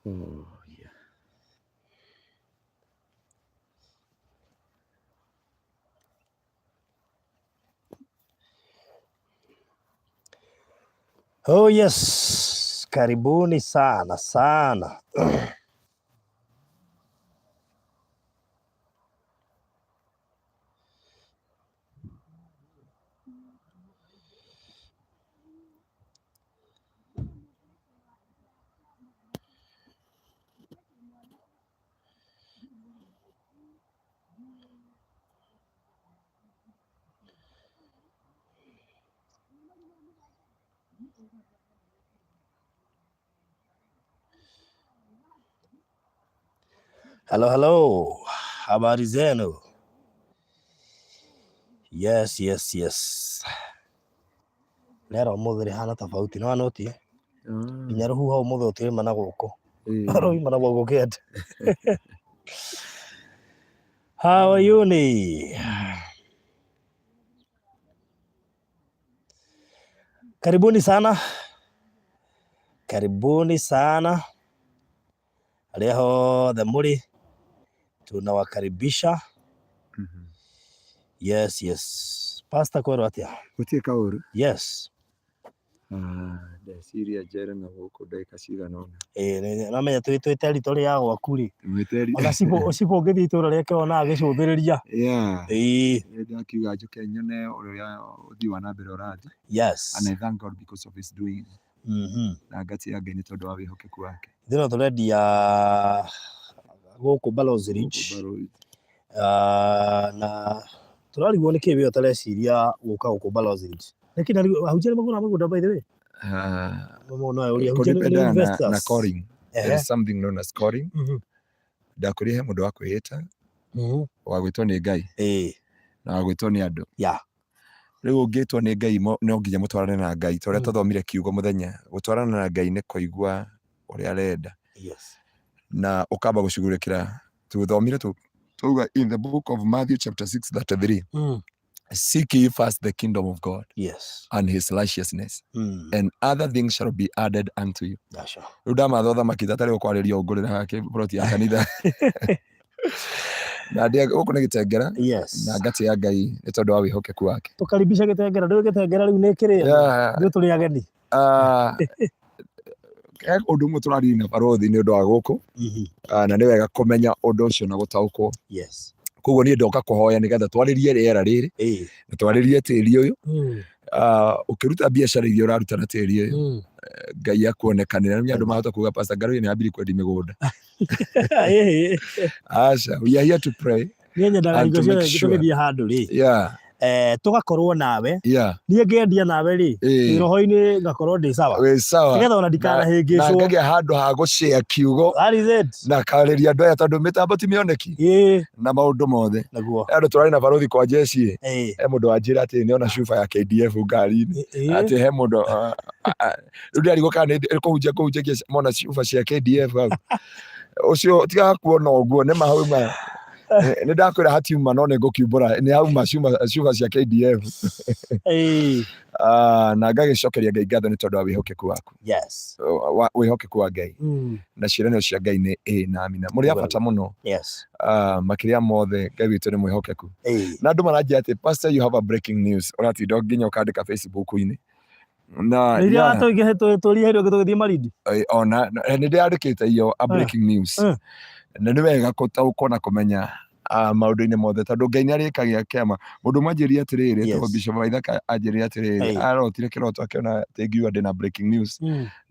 Oh, yeah. Oh yes, karibuni sana sana. Hello, hello. Habari zenu? Yes, yes, yes. Rĩera ũmũthĩ rĩhana tofauti no noti nginya rũhuho ũmũthĩ ũtirima na gũkũ rũima na gũkũ kĩanda. How are you ni? Karibuni sana, karibuni sana arĩa hothe mũrĩ, tunawakaribisha. Yes, yes. Pastor kwĩrwo atĩa? Gũtirĩ kaũru. Yes. Ah, ndeciria njere na gũkũ ndagĩka cigana ũna. Ĩĩ nĩũramenya twĩ territory ya gwaku rĩ, Mwĩteri. ona cibũ cibũ ũngĩthiĩ itũra rĩake wonaga agĩcũthĩrĩria. Yeah. Ĩĩ. Nĩ ndakiuga njũke nyone ũrĩa ũthii wa na mbere ũrathiĩ. Yes. And I thank God because of his doing. Na ngatĩĩa Ngai nĩ tondũ wa wĩhokeku wake. Ithuĩ no tũrendia gũkũ Balozi Ridge. Gũkũ Balozi. Ah, na tũrarigwo nĩkĩ we ũtareciria gũka gũkũ Balozi Ridge. Nĩkĩ na ahunjia nĩ magũraga mĩgũnda by the way? Ah, Mũno no ũria ahunjia nĩ nĩ kũdepend na, na investors. calling. There Ehe. is something known as calling. Ndakwĩrire he mũndũ wa kwĩĩta, wa gwĩtwo nĩ Ngai na wa gwĩtwo nĩ andũ. Yeah. Rĩu ũngĩtwo nĩ Ngai no nginya mũtwarane na Ngai ta ũrĩa twathomire kiugo mũthenya. Gũtwarana na Ngai nĩ kũigua ũrĩa arenda. Na ũkamba gũcugurĩkĩra. Tũthomire twauga in the book of Matthew chapter 6 33. Seek ye first the kingdom of God and his righteousness, and other things shall be added unto you. That's right. Rĩu ndamatha ũthamaki tatarĩ ũkwarĩria ũngũrĩra hake plot ya kanitha. Na ndĩa gũkũ nĩ gĩtengera. Na ngatĩĩa Ngai nĩ tondũ wa wĩhokeku wake. Tũkaribisha gĩtengera, ndũĩ gĩtengera rĩu nĩ kĩrĩa. Yeah. Ithuĩ tũrĩ ageni. Ah, he ũndũ ũmwe tũraririe na barothi nĩ ũndũ wa gũkũ. Ah, na nĩ wega kũmenya ũndũ ũcio na gũtaũkwo. Koguo niĩ ndoka kũhoya nĩgetha twarĩrie rĩera rĩrĩ na twarĩrie tĩri ũyũ. Ah, ũkĩruta biacara iria ũraruta na tĩri ũyũ, Ngai akuonekanĩra. Nĩ andũ mahota kuga Pastor Ngaruiya nĩ ambirie kwendia mĩgũnda. Aca, we are here to pray Niĩ nyendaga and hingo to make ciothe sure. tũgĩthiĩ handũ rĩ, tũgakorwo nawe. Niĩ ngĩendia nawe rĩ, roho-inĩ ngakorwo ndĩ sawa. Wĩ sawa. Nĩgetha ona Na ndikanahĩngĩcwo. ngagĩa handũ ha gũshare kiugo That is it. na karĩria andũ aya tondũ mĩtambo ti mĩoneki na maũndũ mothe. Naguo. He andũ tũrarĩ na barothi kwa jeshi ĩ, he mũndũ wanjĩra atĩ nĩona cuba ya KDF ngari-inĩ. Atĩ he mũndũ rĩu ndĩrarigwo kana nĩ kũhunjia kũhunjagia mona cuba cia KDF hau. Ũcio tigaga kuona ũguo nĩ ma hauma. Nĩ ndakwĩra hatiuma no nĩ ngũkiumbũra nĩ hauma cuba cia KDF. Ah, na ngagĩcokeria Ngai ngatho nĩ tondũ wa wĩhokeku waku. Wĩhokeku wa Ngai. Na ciĩranĩro cia Ngai nĩ ĩ na amina. Mũrĩ a bata mũno. Ah, makĩria mothe Ngai witũ nĩ mwĩhokeku. Na andũ maranjĩra atĩ pastor you have a breaking news. Ũratinda nginya ũkandĩka Facebook-inĩ. Na Nĩ iria yeah, watũingĩ tũrie hĩndĩ ĩngĩ tũgĩthiĩ Malindi. Ona nĩ ndĩrandĩkĩte iyo a breaking news. Na nĩ wega gũtaũkwo na kũmenya maũndũ-inĩ mothe tondũ Ngai nĩ arĩkagia kĩama. Mũndũ ũmwe anjĩrire atĩrĩrĩ, etagwo Bishop Waithaka anjĩrire atĩrĩrĩ, arotire kĩroto akĩona atĩ ngiuga ndĩna breaking news.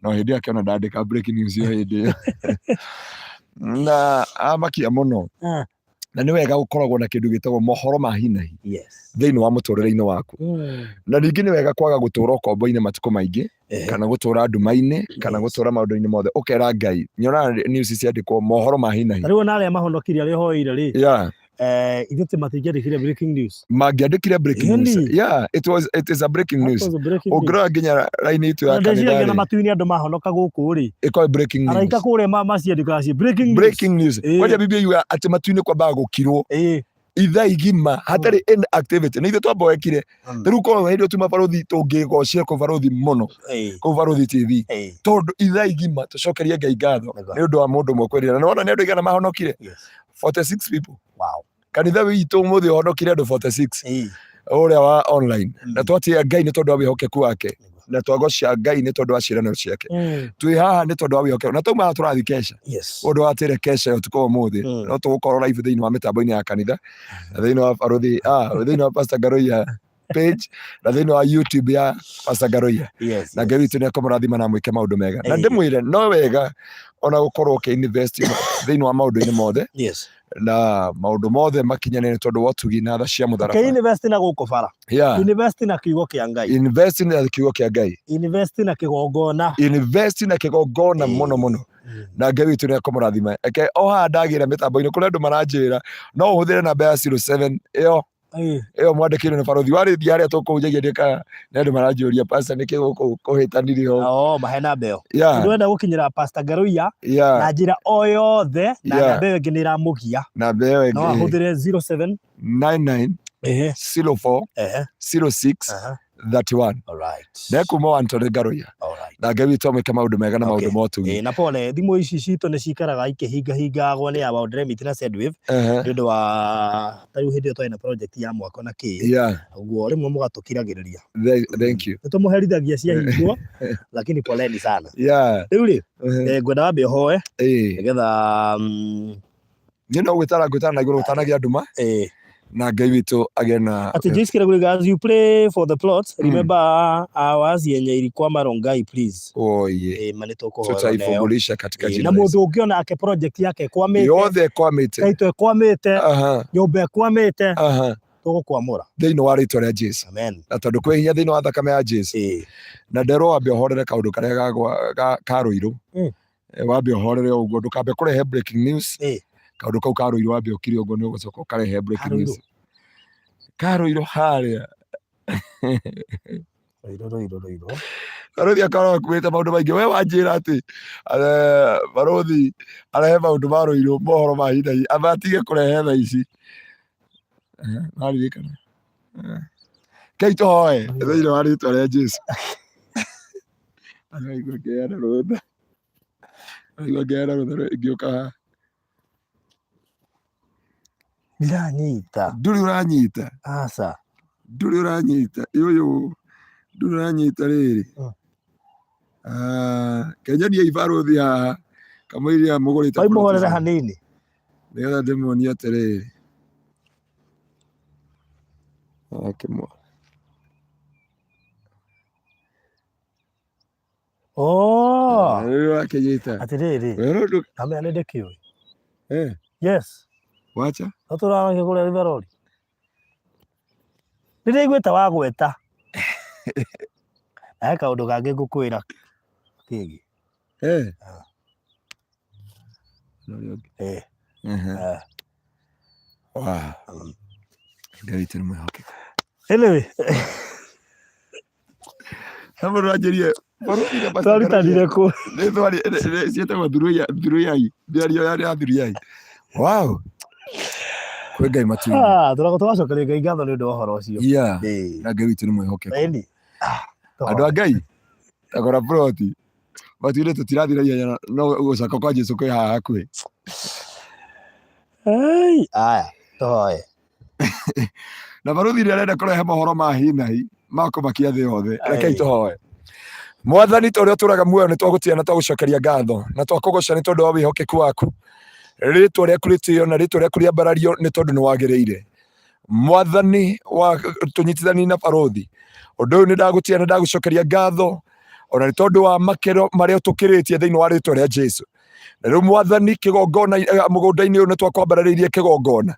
No hĩndĩ ĩyo akĩona ndandĩka breaking news ĩyo hĩndĩ ĩyo. Na amakia mũno. Na nĩ wega gũkoragwo na kĩndũ gĩtagwo mohoro ma hi na hi thĩinĩ wa mũtũrĩre-inĩ waku. Na ningĩ nĩ wega kwaga gũtũra ũkombo-inĩ matukũ maingĩ, kana gũtũra nduma-inĩ, kana gũtũra maũndũ-inĩ mothe. Ũkera Ngai, nyonaga news ciandĩkwo mohoro ma hi na hi. Ta rĩu ona arĩa mahonokirie arĩa ũhoeire rĩ, ithuĩ ti matingĩandĩkire breaking news. Mangĩandĩkire breaking news. Ĩni. Yeah, it is a breaking That news. was a breaking news. Ũngĩrora nginya raini itũ ya Ona ndeciragia kanitha na rĩ, matu-inĩ andũ mahonoka gũkũ rĩ, ĩkorwo breaking news. araika kũrĩa maciandĩkaga ciĩ breaking news. Breaking news. Kwanja Biblia yugaga atĩ matu-inĩ kwambaga gũkirwo. Ithaa igima hatarĩ any activity, nĩ ithuĩ twamboekire. Rĩu korwo hĩndĩ ĩyo tuma Barũthi, tũngĩgocire kũ Barũthi mũno, kũu Barũthi TV, tondũ ithaa igima tũcokerie Ngai ngatho nĩ ũndũ wa mũndũ ũmwe kwĩrira. Na wona nĩ andũ aigana mahonokire? 46 people. Kanitha witũ ũmũthĩ ũhonokire andũ 46, ũrĩa wa online. Na twatĩĩa Ngai nĩ tondũ wa wĩhokeku wake, na twagoca Ngai nĩ tondũ wa ciĩranĩro ciake. Twĩ haha nĩ tondũ wa wĩhokeku, na twauma haha tũrathiĩ kesha. Ũndũ watĩre kesha ya ũtukũ wa ũmũthĩ, no tũgũkorwo live thĩinĩ wa mĩtambo-inĩ ya kanitha, na thĩinĩ wa Barũthi, thĩinĩ wa Pastor Ngaruiya page, na thĩinĩ wa YouTube ya Pastor Ngaruiya. Na Ngai witũ nĩ ekũmũrathima na amwĩke maũndũ mega. Na ndĩmwĩre no wega ona gũkorwo ũkĩ-invest thĩinĩ wa maũndũ-inĩ mothe, na maũndũ mothe makinyanĩre tondũ wa ũtugi na tha cia mũtharaba. Okay, invest na gũkũ bara. Invest na kiugo kĩa Ngai. Invest na kiugo kĩa Ngai. Invest na kĩgongona. Invest na kĩgongona mũno mũno. Na Ngai witũ nĩ ekũmũrathima. Eke o haha ndagĩra mĩtambo-inĩ kũrĩ andũ maranjĩra no ũhũthĩre namba ya 07 ĩyo ĩyo mwandĩkĩirwo nĩ barothi warĩthia harĩa tũkũhunjagia ndĩka, nĩ andũ maranjũria, "Pastor, nĩkĩ gũkũ kũhĩtanirie ho?" Oh, mahe namba ĩyo. Ndĩrenda gũkinyĩra Pastor Ngaruiya na njĩra o yothe, na namba ĩyo ĩngĩ nĩ ĩramũgia. Namba ĩyo No ĩngĩ ahũthĩre 07 99 04 06 31. Nekuma wa Anthony Ngaruiya. Na Ngai witũ amwĩke maũndũ mega na maũndũ ma ũtugi. Na pole, thimũ ici citũ nĩ cikaraga ikĩhingahingagwo nĩ aba Remit na Sendwave nĩ ũndũ wa ta rĩu hĩndĩ ĩyo twarĩ na project ya mwako na kĩ, ũguo rĩmwe mũgatũkiragĩrĩria. Thank you. Nĩ tũmũherithagia ciahingwo, lakini poleni sana. Rĩu rĩ, ngwenda wambe ũhoe nĩgetha Niĩ no gwĩtara ngwĩtara na igũrũ gũtanagĩa nduma, na Ngai witũ agĩe na Ati Joyce Kiraguliga, as you pray for the plot, remember ours yenye ilikwama Rongai, please. Oye. Ma nĩ tũkũhoera nayo. Tutaifungulisha katika jina Na la Yesu. mũndũ ũngĩona ake project yake ĩkwamĩte, Yothe ĩkwamĩte, title ĩkwamĩte, nyũmba ĩkwamĩte, tũgũkwamũra. Thĩinĩ wa rĩtwa rĩa Jesu. Amen. Na tondũ kwĩ hinya thĩinĩ wa thakame ya Jesu. Na nderwo wambe ũhorere kaũndũ karĩa ka Rũirũ. Wambe ũhorere o ũguo, ndũkambe kũrehe breaking news. Kaũndũ kau ka Rũirũ wambe ũkire ũguo, nĩ ũgũcoka ũkarehe breaking Ka Rũirũ? news. Ka Rũirũ harĩa. Rũirũ, Rũirũ, Rũirũ. Barũthi akoragwo akuĩte maũndũ maingĩ. We wanjĩra atĩ barũthi arehe maũndũ ma Rũirũ, mohoro ma hi na hi, amba atige kũrehe thaa ici. Waririkana. Kei tũhoe thĩinĩ wa rĩtwa rĩa Jesu. Araigua ngĩheana rũtha. Araigua ngĩheana rũtha ngĩũka haha. Ndiranyita. Ndũrĩ ũranyita. Aca. Ndũrĩ ũranyita. Ĩ ũyũ ndũrĩ ũranyita rĩrĩ. Ah, kenyoniai barũthi haha kamũiria mũgũrĩte Waimũhorere hanini. Nĩgetha ndĩmuonie atĩrĩrĩ. Akĩmwo. Oh. Rĩu akĩnyita. Atĩrĩrĩ. Wewe ndũ Kamea nĩ ndĩkĩũĩ. Yes. Wacha. No tũrarage kũrĩa Riveroli. Nĩ ndĩraiguĩte wagweta. Na he kaũndũ kangĩ ngũkwĩra kĩgiĩ. Ah. Wow. Ngai witũ nĩ mwĩhokeku. Anyway. He mũndũ anjĩrie barũthi na Pastor Twaritanire kũ? Nĩ ciĩtagwo thuruyai, mĩario yarĩ ya thuruyai. Wow. Kwĩ Ngai matu-inĩ. Ah, tũrago tũgacokeria Ngai ngatho nĩ ũndũ wa ũhoro ũcio. Na Ngai witũ nĩ mwĩhokeku. Ĩni. Andũ a Ngai, tagũra ploti. Matu-inĩ tũtirathiĩ na ihenya, no gũcoka kwa Jesu kwĩ haha hakuhĩ. Ai, aya, tũhoe. Na barũthi nĩ arenda kũrehe mohoro ma hi na hi ma kũmakia thĩ yothe. Rekei tũhoe. Mwathani ta ũrĩa ũtũraga muoyo, nĩ twagũtĩa na twagũcokeria ngatho na twakũgoca nĩ tondũ wa wĩhokeku waku. Rĩtwa rĩaku rĩtĩo na rĩtwa rĩaku rĩambarario nĩ tondũ nĩ wagĩrĩire. Mwathani wa tũnyitithani na barũthi, ũndũ ũyũ nĩ ndagũtĩa na ndagũcokeria ngatho ona nĩ tondũ wa makĩro marĩa ũtũkĩrĩtie thĩinĩ wa rĩtwa rĩa Jesu. Na rĩu Mwathani, kĩgongona mũgũnda-inĩ ũyũ nĩ twakwambararĩirie kĩgongona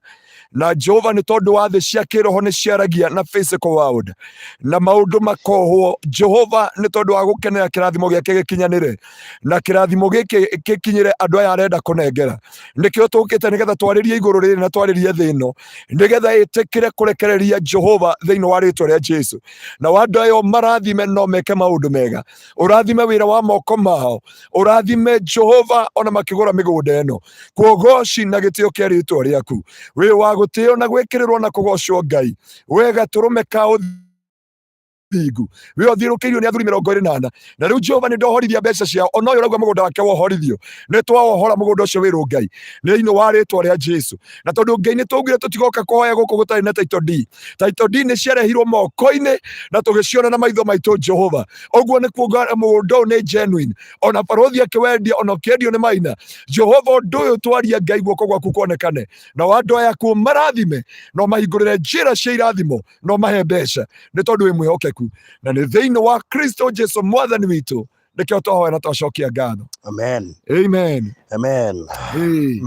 na Jehova, nĩ tondũ wa thĩ cia kĩroho nĩ ciaragia na physical world na maũndũ makohwo. Jehova, nĩ tondũ wa gũkenera kĩrathimo gĩake gĩkinyanĩre na kĩrathimo gĩkĩ gĩkinyĩre andũ aya arenda kũnengera, nĩkĩo tũkĩte nĩgetha twarĩrie igũrũ rĩrĩ na twarĩrie thĩ ĩno nĩgetha ĩtĩkĩre kũrekereria Jehova thĩinĩ wa rĩtwa rĩa Jesu. Na andũ ayo marathime no meke maũndũ mega, ũrathime wĩra wa moko mao, ũrathime Jehova. ona makĩgũra mĩgũnda ĩno. Kuogoci na gĩtĩo kĩa rĩtwa rĩaku. Wĩ wa gũtĩo na gwĩkĩrĩrwo na kũgocwo Ngai. We gatũrũme ka ũthingu. We ũthiũrũkĩirio nĩ athuri 24. Na rĩu Jehova nĩ ndohorithia mbeca ciao. Ona ũyũ ũrauga mũgũnda wake wohorithio. Nĩ twawohora mũgũnda ũcio wĩrwo Ngai. Thĩinĩ wa rĩtwa rĩa Jesu. Na tondũ Ngai nĩ twaugire tũtigoka kũhoya gũkũ gũtarĩ na title deed. Title deed nĩ ciarehirwo moko-inĩ na tũgĩciona na maitho maitũ Jehova. Ũguo nĩ kuuga mũgũnda ũyũ nĩ genuine. Ona barũthi akĩwendia ona ũkĩendio nĩ Maina. Jehova ũndũ ũyũ twaria Ngai guoko gwaku kuonekane. Na andũ aya kuo marathime na ũmahingũrĩre njĩra cia irathimo na ũmahe mbeca nĩ tondũ wĩ mwĩhokeku. Na nĩ thĩinĩ wa Kristo Jesu mwathani witũ nĩkĩo twahoya na twacokia ngatho. Amen. Amen. Amen. Hey.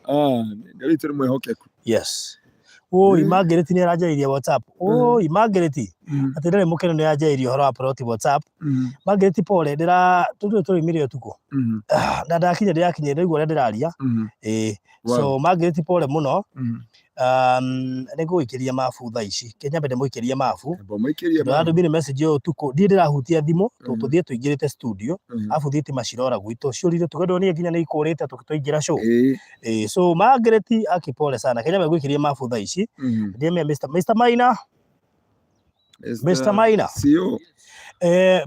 Ah, Ngai witũ nĩ mwĩhokeku. Yes. Oi, Margaret nĩ aranjarĩirie WhatsApp. Oi, Margaret. Atĩ ndarĩ mũkenu nĩ aranjarĩirie ũhoro wa plot WhatsApp. Margaret pole, ndĩra tũrĩ tũrĩmire ũtukũ. Na ndakinya ndĩrakinya ndaigua ũrĩa ndĩraria. Ĩĩ. So Margaret pole mũno. Nĩ ngũgũikĩria mabu thaa ici. Ke nyambe ndĩmũikĩrie mabu. Amba ũmũikĩrie Tondũ mabu. arandũmĩire message ĩyo ũtukũ. Ndirĩ ndĩrahutia thimũ, tondũ tũthiĩ tũingĩrĩte studio, arabu thitima cirora gwitũ. Ciũrire tũkĩendwo nginya nĩ ikũrĩte tũingĩra show. Ĩĩ, so Margaret aki pole sana. Ke nyambe ngũikĩrie mabu thaa ici. Ndĩmere Mr. Maina. Mr. Maina. CEO.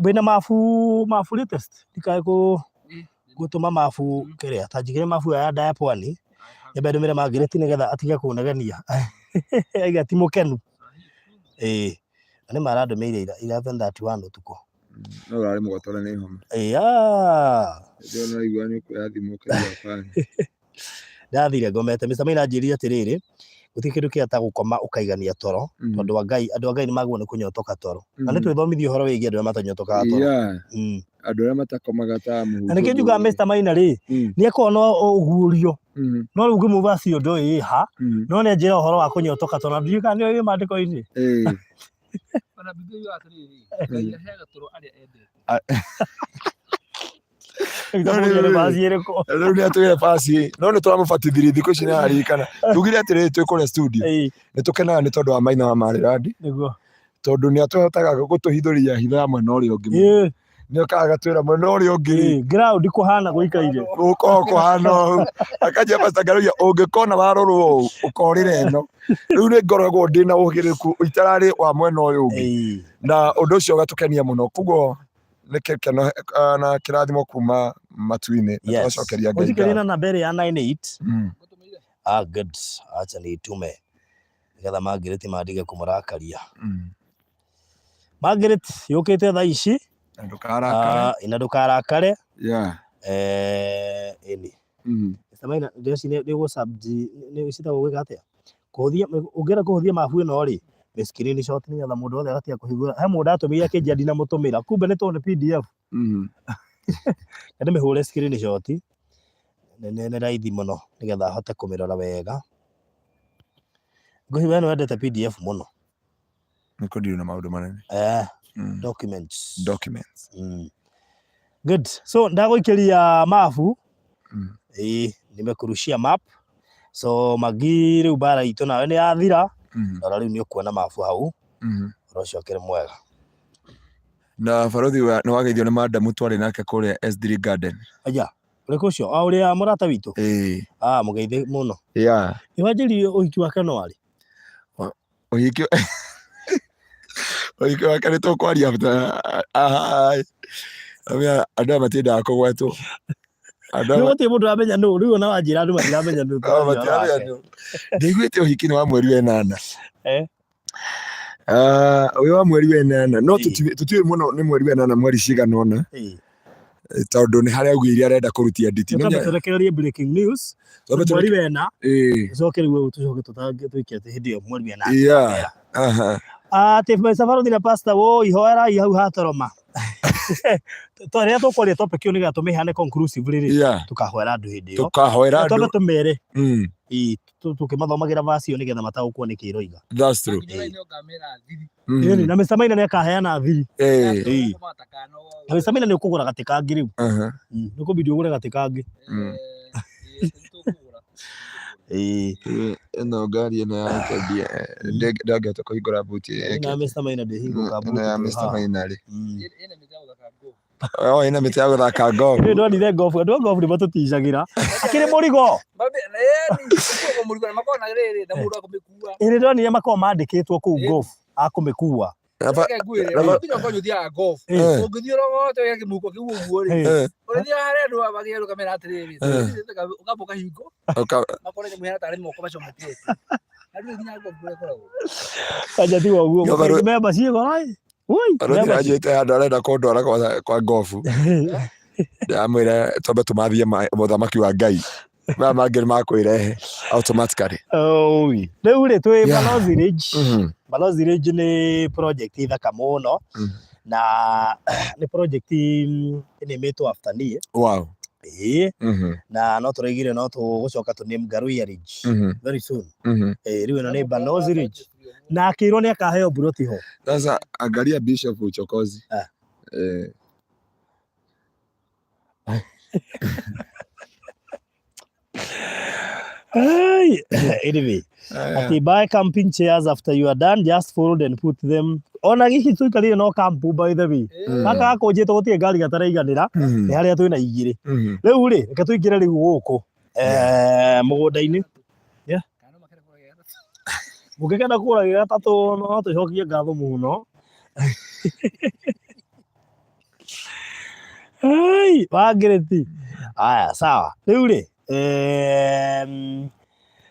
Wĩna mabu, mabu latest. Ndikae gũtũma mabu kĩrĩa. Ta njigĩre mabu ya Ndaya Pwani. Nyambe ndũmĩre Margaret nĩgetha atige kũnegenia. Aiga ti mũkenu. Ĩĩ. Na nĩ marandũmĩire ira 11:31 ũtukũ. No ũrarĩ mũgotore nĩ homa. Ĩĩ, ah. Ndio naigua nĩ ũkuoya thimũ ũkaigua bani. Ndathire ngomete. Mr. Maina anjĩrire atĩrĩrĩ, gũtirĩ kĩndũ kĩega ta gũkoma ũkaigania toro, tondũ wa Ngai, andũ a Ngai nĩ magwo nĩ kũnyotoka toro. Na nĩ twĩthomithie ũhoro wĩgiĩ andũ arĩa matanyotokaga toro. Andũ arĩa matakomaga ta mũhunjia. Na nĩkĩo njugaga Mr. Maina rĩ, nĩ akoragwo na ũguũrio. No rĩu ngĩmũva cio ndoĩ ĩ ha, no nĩ anjĩra ũhoro wa kũnyotoka toro. Na ndiũĩ kana nĩ ũĩ maandĩko-inĩ. Ona Biblia yugaga atĩrĩrĩ, Ngai aheaga toro arĩa endete. Rĩu nĩ atwĩre basi no nĩ tũramũbatithirie thikũ ici nĩ araririkana. Tugire atĩrĩrĩ twĩ kũrĩa studio nĩ tũkenaga nĩ tondũ wa Maina wa Marĩrandi tondũ nĩ atũhotaga gũtũhithũria hitho ya mwena ũrĩa ũngĩ. Nĩ okaga agatwĩra mwena ũrĩa ũngĩ rĩ, Ground kũhana gũikaire. Gũkoragwo kũhana ũũ. Akanjia Pastor Ngaruiya ũngĩkona warorwo ũũ ũkorĩra ĩno. Rĩu nĩ ngoragwo ndĩna ũhĩgĩrĩrĩku itararĩ wa mwena ũyũ ũngĩ. Na ũndũ ũcio ũgatũkenia mũno. Koguo nĩ gĩkeno na kĩrathimo kuma matu-inĩ. Na tũgacokeria Ngai Ũnjikĩrie na namba ĩrĩa ya 98. Ah, good. Acha niitume. Nĩgetha Margaret mandige kũmũrakaria. Margaret yũkĩte thaa ici. Na ndũkarakare. Ah, na ndũkarakare. Ĩni. Mr. Maina, ndĩreciria nĩ nĩ citagwo gwĩka atĩa? Kũhũthia, ũngĩenda kũhũthia mabu ĩno rĩ, nĩ screenshot nĩgetha mũndũ wothe agatiga kũhingũra. He mũndũ atũmĩire akĩnjĩra ndinamũtũmĩra, kumbe nĩ tondũ nĩ PDF. Na ndĩmĩhũre screenshot, nĩ raithi mũno nĩgetha ahote kũmĩrora wega. Ngũhi we nĩ wendete PDF mũno. Nĩ kũndirwo na maũndũ manene. Documents. Documents. Good. So ndagũikĩria mabu. Ĩĩ, nimekurushia map. So Magi rĩu mbara itũ nawe nĩ yathira. Rora rĩu nĩ ũkuona mabu hau. Ũhoro ũcio ũkĩrĩ mwega. Na barothi nĩ wageithio nĩ madamu twarĩ nake kũrĩa S3 Garden. Aya, ũrĩkũ ũcio? O ũrĩa mũrata witũ? Ĩĩ. Ah, mũgeithie mũno. Yeah. Nĩ wanjĩrire ũhiki wake no arĩ? Ũhiki ũhiki wake nĩ tũkwaria after. Ahai. Andũ aya matiendaga kũgwetwo. Andũ aya Gũtirĩ mũndũ ũramenya nũ, rĩu ona wanjĩra andũ matiramenya nũ. Oh, matiramenya nũ. Ndaiguĩte ũhiki nĩ wa mweri wa ĩnana. Ũyũ wa mweri wa ĩnana no tũtiũĩ mũno nĩ mweri wa ĩnana mweri cigana ũna. Tondũ nĩ harĩa augĩire arenda kũrutia nditi. Twambe tũrekererie breaking news. Mweri wa ĩna. Tũcoke rĩu tũcoke tũtange tũikie atĩ hĩndĩ ĩyo mweri wa ĩna. Atĩ Mr. Barothi na Pastor woi hoerai hau hatoroma. Rĩrĩa tũkwaria topic ĩyo nĩgetha tũmĩheane conclusively rĩ, tũkahoera andũ hĩndĩ ĩyo. Tũkahoera andũ. Twambe tũmere. Tũkĩmathomagĩra verse ĩyo nĩgetha mataũkwo nĩkĩ ĩroiga. That's true. Ĩni, na Mr. Maina nĩ akaheana thiri. Na Mr. Maina nĩ ũkũgũra gatĩ kangĩ rĩu. Nĩ ũkũbidi ũgũre gatĩ kangĩ. Ĩno ngari ĩno yake ndangĩhota kũhingũra buti Na Mr. Maina ndĩhingũka buti. Ĩno ya Mr. Maina rĩ. Oh, ĩna mĩtĩ ya gũthaka golf. Rĩu ndonire golf, andũ a golf nĩ matũticagĩra. Akĩrĩ mũrigo. Ĩni, mũrigo na makoragwo na rĩrĩ na mũndũ akũmĩkua. Ĩrĩ ndonire makoragwo mandĩkĩtwo kũu Ĩni. golf akũmĩkua. Naba- Reke ngwĩre, naba- nginya ũkorwo ũthiaga golf. Eh. Ũngĩthiĩ ũrogote wĩke kĩmũhuko kĩu ũguo rĩ, Eh. Eh, ũrĩthiaga harĩa andũ magĩrwo ũkamera atĩrĩrĩ, ũkamba ũkahingo, makore nyamũ ihana tarĩ moko macomokete. Na ndũĩ nginya golf kũrĩa ĩkoragwo. Kanja tiga ũguo. Gabaru- Memba ciĩ goro ĩ. Ui, Barũthi memba ciĩ. anjĩte handũ arenda kũndwara kwa, kwa ngobu ndamwĩre twambe tũmathie mũthamaki wa ngai maya mangĩ nĩ makwĩrehe automatically Oi. Rĩu rĩ twĩ Balozi Ridge. Balozi Ridge nĩ project thaka mũno na nĩ project ĩnĩmĩtwo after niĩ. Wow. Ĩĩ. Na no tũraigire no tũgũcoka tũ name Ngaruiya Ridge very soon. Ĩĩ, rĩu ĩno nĩ Balozi Ridge. Na akĩrwo nĩ akaheo mburoti ho. Sasa angalia Bishop uchokozi. Ah. Eh. Ai, anyway, ati buy camping chairs after you are done, just fold and put them. Ona gĩkĩ tũikarire no camp by the way. Gaka gakũnjĩtwo gũtirĩ ngari gataraiganĩra, nĩ harĩa twĩna igĩrĩ. Rĩu rĩ, reke tũingĩre rĩu gũkũ mũgũnda-inĩ. Yeah. Mũngĩkenda kũgũra gĩ gatatũ no tũcokie ngatho mũno. Ai, Margaret. Aya, sawa. Rĩu rĩ,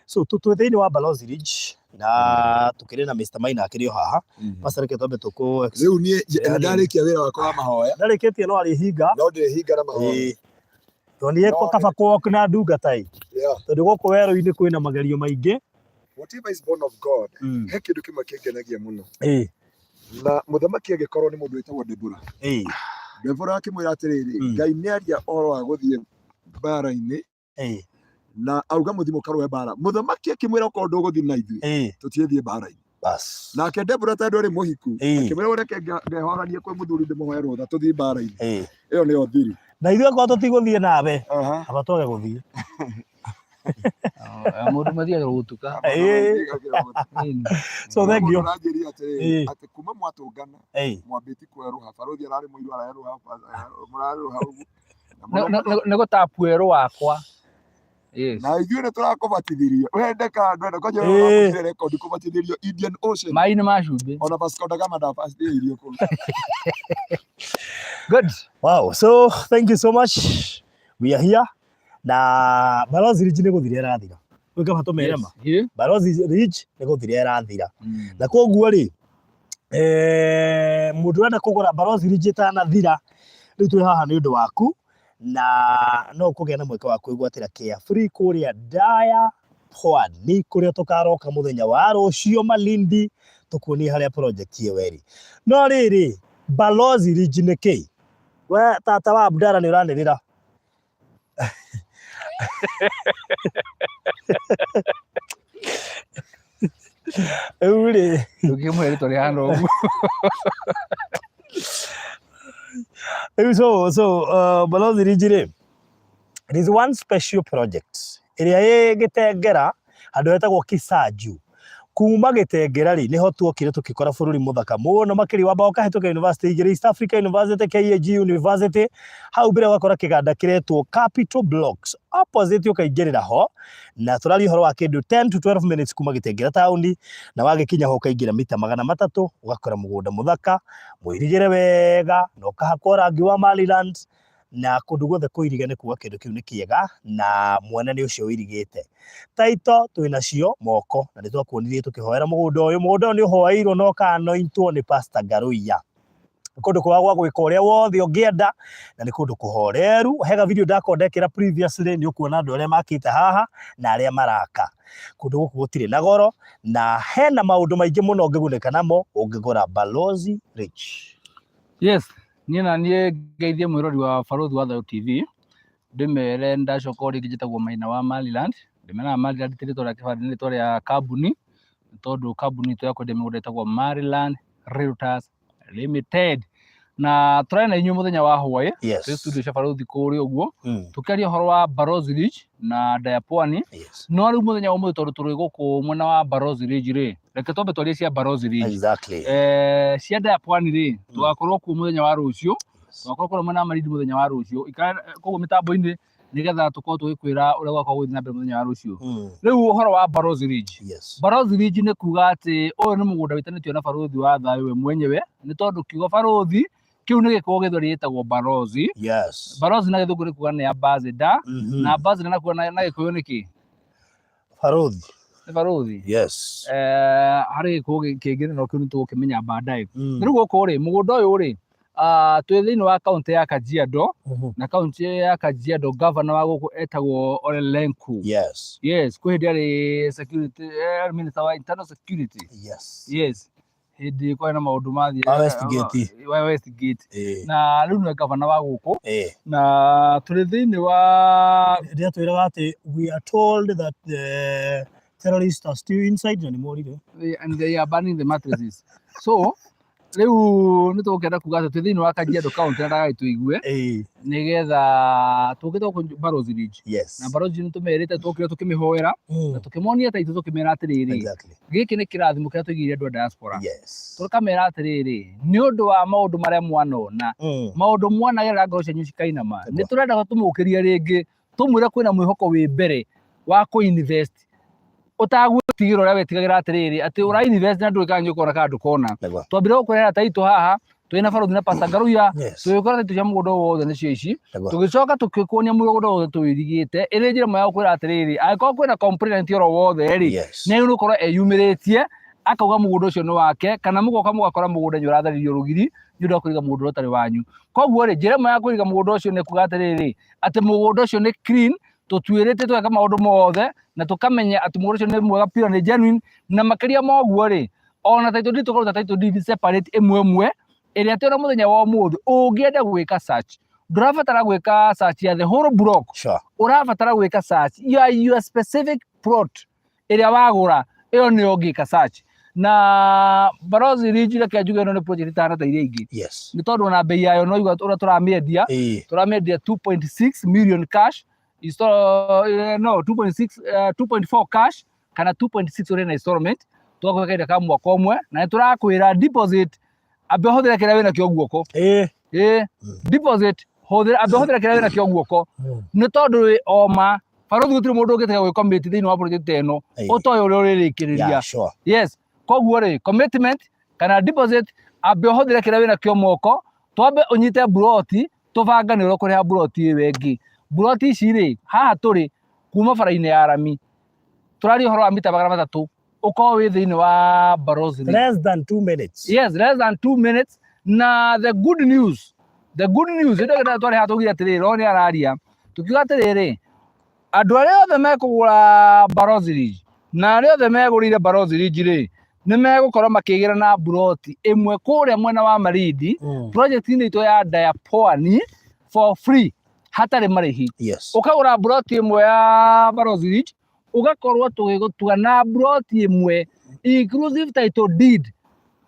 so twĩ thĩinĩ wa Balozi Ridge na tũkĩrĩ na Mr. Maina akĩrĩ o haha. Pastor reke twambe tũkũ Rĩu niĩ Yaani- ndarĩkia wĩra wakwa wa mahoya ndarĩkĩtie no arĩhinga. no ndĩhinga na mahoya. Ĩĩ. Tuonire No, kaba kũwalk na ndungata ĩ. Yeah. Tondũ gũkũ werũ-inĩ kwĩna magerio maingĩ. Whatever is born of God, he kĩndũ kĩmwe kĩngenagia mũno. Ĩĩ. Na mũthamaki agĩkorwo nĩ mũndũ wĩtagwo Debora. Ĩĩ. Debora akĩmwĩra atĩrĩrĩ, Ngai nĩaria ũhoro wa gũthiĩ mbara-inĩ Ĩĩ. na auga mũthiĩ mũkarũe mbara. Mũthamaki akĩmwĩra okorwo ndũgũthiĩ na ithuĩ tũtiĩthiĩ mbara-inĩ. Bas. Nake Debora tondũ arĩ mũhiku Ĩĩ. akĩmwĩra reke ngehoranie kwĩ mũthuri ndĩmũhoe rũtha tũthiĩ mbara-inĩ. Ĩĩ. Ĩyo nĩyo thiri. Na ithuĩ akorwo tũtigũthiĩ nawe, aba twage gũthiĩ. Mũndũ mathiaga gũtuka. Ĩĩ. So thank you. Ũranjĩria atĩrĩrĩ Ĩĩ. atĩ kuma mwatũngana Ĩĩ. mwambĩti kwerũha barũthi ararĩ mũirũ arerũha mũrarerũha ũguo. Na mũno mũno. Nĩ gũtapu werũ wakwa. Yes. Na ithuĩ nĩ tũrakũbatithirie wende kana ndwende kwanja Ĩĩ. ũrakũire rekondi kũbatithĩrio Indian Ocean Maĩ-inĩ ma cumbĩ. ona Vasco da Gama ndabatithĩirio kũu. Good. Wow. So thank you so much. We are here. Na Balozi Ridge nĩ gũthira ĩrathira. Gwĩ kaba tũmere ma. Yes. Balozi Ridge nĩ gũthira ĩrathira. Mm. Na koguo rĩ, mũndũ ũrenda kũgũra Balozi Ridge ĩtanathira, rĩu twĩ haha nĩ ũndũ waku na no ũkũgĩa na mweke wa kwĩgwatĩra care free kũrĩa Ndaya Pwani kũrĩa tũkaroka mũthenya wa rũciũ Malindi tũkuonie harĩa project ĩyo ĩrĩ. No rĩrĩ, Balozi Ridge nĩ kĩ? We tata wa Abdalla nĩ ũranĩrĩra. Rĩu rĩ, Ndũngĩmũhe rĩtwa rĩhana ũguo. Rĩu so Balozi Ridge rĩ, it is one special project ĩrĩa ĩ Gĩtengera handũ hetagwo Kisaju. Kuma Gĩtengera rĩ, nĩho tuokire tũkĩkora bũrũri mũthaka mũno makĩria wamba ũkahĩtũka university igĩrĩ, East Africa University, KAG University, hau mbere ũgakora kĩganda kĩretwo Capital Blocks, opposite ũkaingĩrĩra ho, na tũraria ũhoro wa kĩndũ 10 to 12 minutes kuma Gĩtengera taũni, na wagĩkinya ho ũkaingĩra mita 300, ũgakora mũgũnda mũthaka, mũirigĩre wega, na ũkahakwo rangi wa Maryland, na kũndũ guothe kũirige nĩ kuga kĩndũ kĩu nĩ kĩega na mwene nĩ ũcio ũirigĩte. Taito twĩ nacio moko na nĩ twakuonirie tũkĩhoera mũgũnda ũyũ. Mũgũnda ũyũ nĩ ũhoeirwo na ũkanointwo nĩ Pastor Ngaruiya. Nĩ kũndũ kwega gwa gwĩka ũrĩa wothe ũngĩenda na nĩ kũndũ kũhoreru. Hega video ndakorwo ndekĩra previously nĩ ũkuona andũ arĩa makĩte haha na arĩa maraka. Kũndũ gũkũ gũtirĩ na goro na hena maũndũ maingĩ mũno ũngĩgunĩka namo ũngĩgũra Balozi Ridge. Yes, niĩ na niĩ ngeithie mwĩrori wa Barũthi wa Thayũ TV, ndĩmere ndacoka o rĩngĩ njĩtagwo Maina wa Maryland, ndĩmeraga Maryland ti rĩtwa rĩa kĩbandĩ nĩ rĩtwa rĩa kambuni, tondũ kambuni itũ ya kwendia mĩgũnda ĩtagwo Maryland Realtors Limited. Na tũrarĩ na inyuĩ mũthenya wa hwaĩ, Yes. twĩ studio cia Barũthi kũrĩa ũguo, tũkĩaria ũhoro wa Balozi Ridge na Ndaya Pwani. Yes. No rĩu mũthenya wa ũmũthĩ tondũ tũrĩ gũkũ mwena wa Balozi Ridge rĩ, reke twambe twarie cia Balozi Ridge. Exactly. Cia Ndaya Pwani rĩ, tũgakorwo kuo mũthenya wa rũciũ. Tũgakorwo kũrĩa mwena wa Malindi mũthenya wa rũciũ. Ikara koguo mĩtambo-inĩ nĩgetha tũkorwo tũgĩkwĩra ũrĩa gũgakorwo gũgĩthiĩ na mbere mũthenya wa rũciũ. Rĩu ũhoro wa Barozi Ridge. Barozi Ridge nĩ kuga atĩ ũyũ nĩ mũgũnda wĩtanĩtio na barothi wa thayũ we mwenyewe, nĩ tondũ kiugo barothi kĩu nĩ gĩkũyũ gĩthweri gĩtagwo barozi. Barozi na gĩthũngũ nĩ kuga nĩ ambassador, na ambassador nakuo na gĩkũyũ nĩ kĩ? Barothi. Nĩ barothi. Yes. Harĩ gĩkũyũ kĩngĩ no kĩu nĩ tũgũkĩmenya baadaye. Rĩu gũkũ rĩ, mũgũnda ũyũ rĩ, twĩ thĩinĩ wa kaũntĩ ya Kajiado, na kaũntĩ ya Kajiado gavana wa gũkũ etagwo Ole Lenku. Yes, kwĩ hĩndĩ arĩ security, minister wa internal security. Yes. Hĩndĩ kwarĩ na maũndũ mathiĩ Wa Westgate. Wa Westgate. Na rĩu nĩwe gavana wa gũkũ. Na tũrĩ thĩinĩ wa Rĩrĩa twĩraga atĩ we are told that the terrorists are still inside na nĩ morire. And they are burning the mattresses. So rĩu nĩ tũgũkĩenda kuga atĩ twĩ thĩinĩ wa Kajiado County na ndagagĩ tũigue nĩgetha tũkĩte gũkũ Barozi Ridge. Na Barozi nĩ tũmerĩte tũkire tũkĩmĩhoera na tũkĩmonia taitũ tũkĩmera atĩrĩrĩ, gĩkĩ nĩ kĩrathimo kĩrĩa tũigĩire andũ a diaspora. Tũkamera atĩrĩrĩ, nĩ ũndũ wa maũndũ marĩa mwanona, maũndũ mwanagerera ngoro cianyu cikainama, nĩ tũrenda tũmũkĩrie rĩngĩ, tũmwĩre kwĩna mwĩhoko wĩ mbere wa kũ-invest ũtagwĩtigĩra ũrĩa wetigagĩra atĩrĩrĩ atĩ ũra invest na ndũĩ kana nĩ ũkona kana ndũkona. Twambire gũkũrehera taitũ haha twĩna barothi na Pastor Ngaruiya, tũgĩkora taitũ cia mũgũnda ũyũ wothe nĩcio ici, tũgĩcoka tũgĩkuonia mũgũnda wothe tũwĩrigĩte ĩrĩ njĩra ĩmwe ya gũkwĩra atĩrĩrĩ, angĩkorwo kwĩna complainant oro wothe rĩ, nĩ agĩrĩirwo gũkorwo eyumĩrĩtie akauga mũgũnda ũcio nĩ wake, kana mũgoka mũgakora mũgũnda nĩ ũratharirio rũgiri nĩ ũndũ wa kũiga mũgũnda ũrĩa ũtarĩ wanyu. Koguo rĩ, njĩra ĩmwe ya kũiga mũgũnda ũcio nĩ kuga atĩrĩrĩ, atĩ mũgũnda ũcio nĩ clean, tũtuĩrĩte tũgeka maũndũ mothe na tũkamenya atĩ mũgũnda ũcio nĩ mwega pure, nĩ genuine, na makĩria ma ũguo rĩ, ona title deed tũkaruta title deed separate ĩmwe ĩmwe, ĩrĩa atĩ ona mũthenya wa ũmũthĩ ũngĩenda gwĩka search, ndũrabatara gwĩka search ya the whole block, ũrabatara gwĩka search ya your specific plot ĩrĩa wagũra, ĩyo nĩyo ũngĩka search. Na Barozi Ridge reke njuge ĩno nĩ project ĩtahana ta iria ingĩ. Nĩ tondũ ona bei yayo no igua ũrĩa tũramĩendia, tũramĩendia 2.6 million cash, no, 2.6, 2.4 cash kana 2.6 ũrĩ na installment, tũgakũhe kahinda ka mwaka ũmwe, na nĩ tũrakwĩra deposit ambe ũhũthĩre kĩrĩa wĩnakĩo guoko. Deposit hũthĩra, ambe ũhũthĩre kĩrĩa wĩnakĩo guoko. Nĩ tondũ wĩ oma barothi gũtirĩ mũndũ ũngĩtiga gwĩ commit thĩinĩ wa project ĩno ũtoĩ ũrĩa ũrĩrĩkĩrĩria. Yes, koguo rĩ, commitment kana deposit ambe ũhũthĩre kĩrĩa wĩnakĩo moko, twambe ũnyite mburoti, tũbangane ũrĩa ũkũrĩha mburoti ĩyo ĩngĩ. Mburoti ici rĩ, haha tũrĩ kuma bara-inĩ ya rami, tũraria ũhoro wa mita 300, ũkorwo wĩ thĩinĩ wa Barozi Ridge. Less than 2 minutes. Yes, less than 2 minutes. Na the good news, the good news, ĩndĩ ĩrĩa twarĩ haha tũgire atĩrĩrĩ, o nĩ araria, tũkiuga atĩrĩrĩ, andũ arĩa othe mekũgũra Barozi Ridge na arĩa othe megũrĩire Barozi Ridge rĩ, nĩ megũkorwo makĩgĩra na mburoti ĩmwe kũrĩa mwena wa Malindi, project-inĩ itũ ya Diapwani for free, hatarĩ marĩhi. Ũkagũra mburoti ĩmwe ya Barozi Ridge, ũgakorwo tũgĩgũtua na mburoti ĩmwe inclusive title deed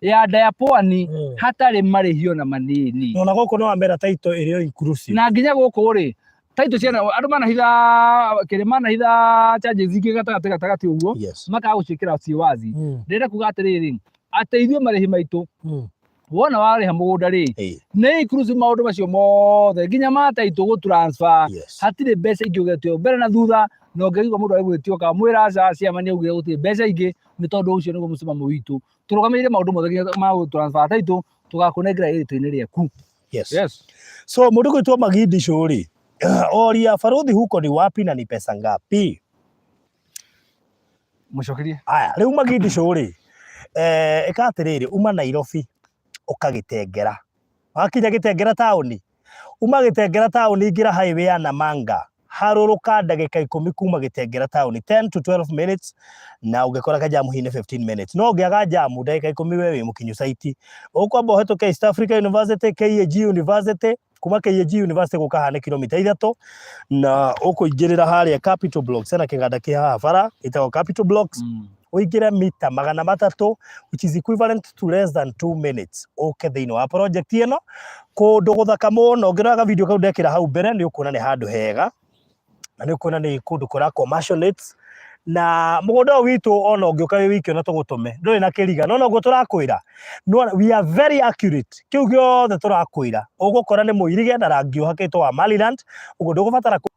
ya Diapwani hatarĩ marĩhi ona manini. Na ona gũkũ no wamera title ĩrĩ o inclusive. Na nginya gũkũ rĩ, title ciana andũ manahitha kĩrĩ manahitha charges ingĩ gatagatĩ gatagatĩ ũguo, makaga gũciĩkĩra ciĩ wazi. Ndĩrenda kuga atĩrĩrĩ, atĩ ithuĩ marĩhi maitũ, wona warĩha mũgũnda rĩ, nĩ inclusive maũndũ macio mothe nginya ma title gũ transfer, hatirĩ mbeca ingĩ ũgetio mbere na thutha, na ũngĩigua mũndũ agĩgwĩtio ũkamwĩra aca, ciama nĩ augire gũtirĩ mbeca ingĩ, nĩ tondũ ũcio nĩguo mũsimamo witũ. Tũrũgamĩrĩire maũndũ mothe nginya ma gũ transfer title, tũgakũnengera ĩrĩtwa-inĩ rĩaku. So mũndũ gwĩtwo Magindi Shuri, oria barothi huko ni wapi na ni pesa ngapi? Mũcokerie. Aya, rĩu Magindi Shuri, ĩka atĩrĩrĩ, uma Nairobi ũkagĩtengera. Wakinya Gĩtengera taũni, uma Gĩtengera taũni ingĩra highway ya Namanga, harũrũka ndagĩka 10 kuma Gĩtengera taũni, 10 to 12 minutes, na ũngĩkora kajamu hihi nĩ 15 minutes. No ũngĩaga jamu ndagĩka 10 we wĩ mũkinyu site. Ũkwamba ũhetũke East Africa University, KAG University, kuma KAG University gũka haha nĩ kilomita 3, na ũkũingĩrĩra harĩa Capital Blocks, hena kĩganda kĩ haha bara gĩtagwo Capital Blocks. Ũingĩre mita 300, which is equivalent to less than 2 minutes, ũke thĩinĩ wa project ĩno, kũndũ gũthaka mũno. Ũngĩrora ga video kau ndekĩra hau mbere, nĩ ũkuona nĩ handũ hega, na nĩ ũkuona nĩ kũndũ kũrakwo mansionette. Na mũgũnda ũyũ witũ ona ũngĩũka wĩ wiki ona tũgũtũme ndũrĩ na kĩriga, no noguo tũrakwĩra, no we are very accurate. Kĩu gĩothe tũrakwĩra ũgũkora nĩ mũirige na rangi ũhakĩtwo wa Maryland, ũguo ndũgũbatara kũ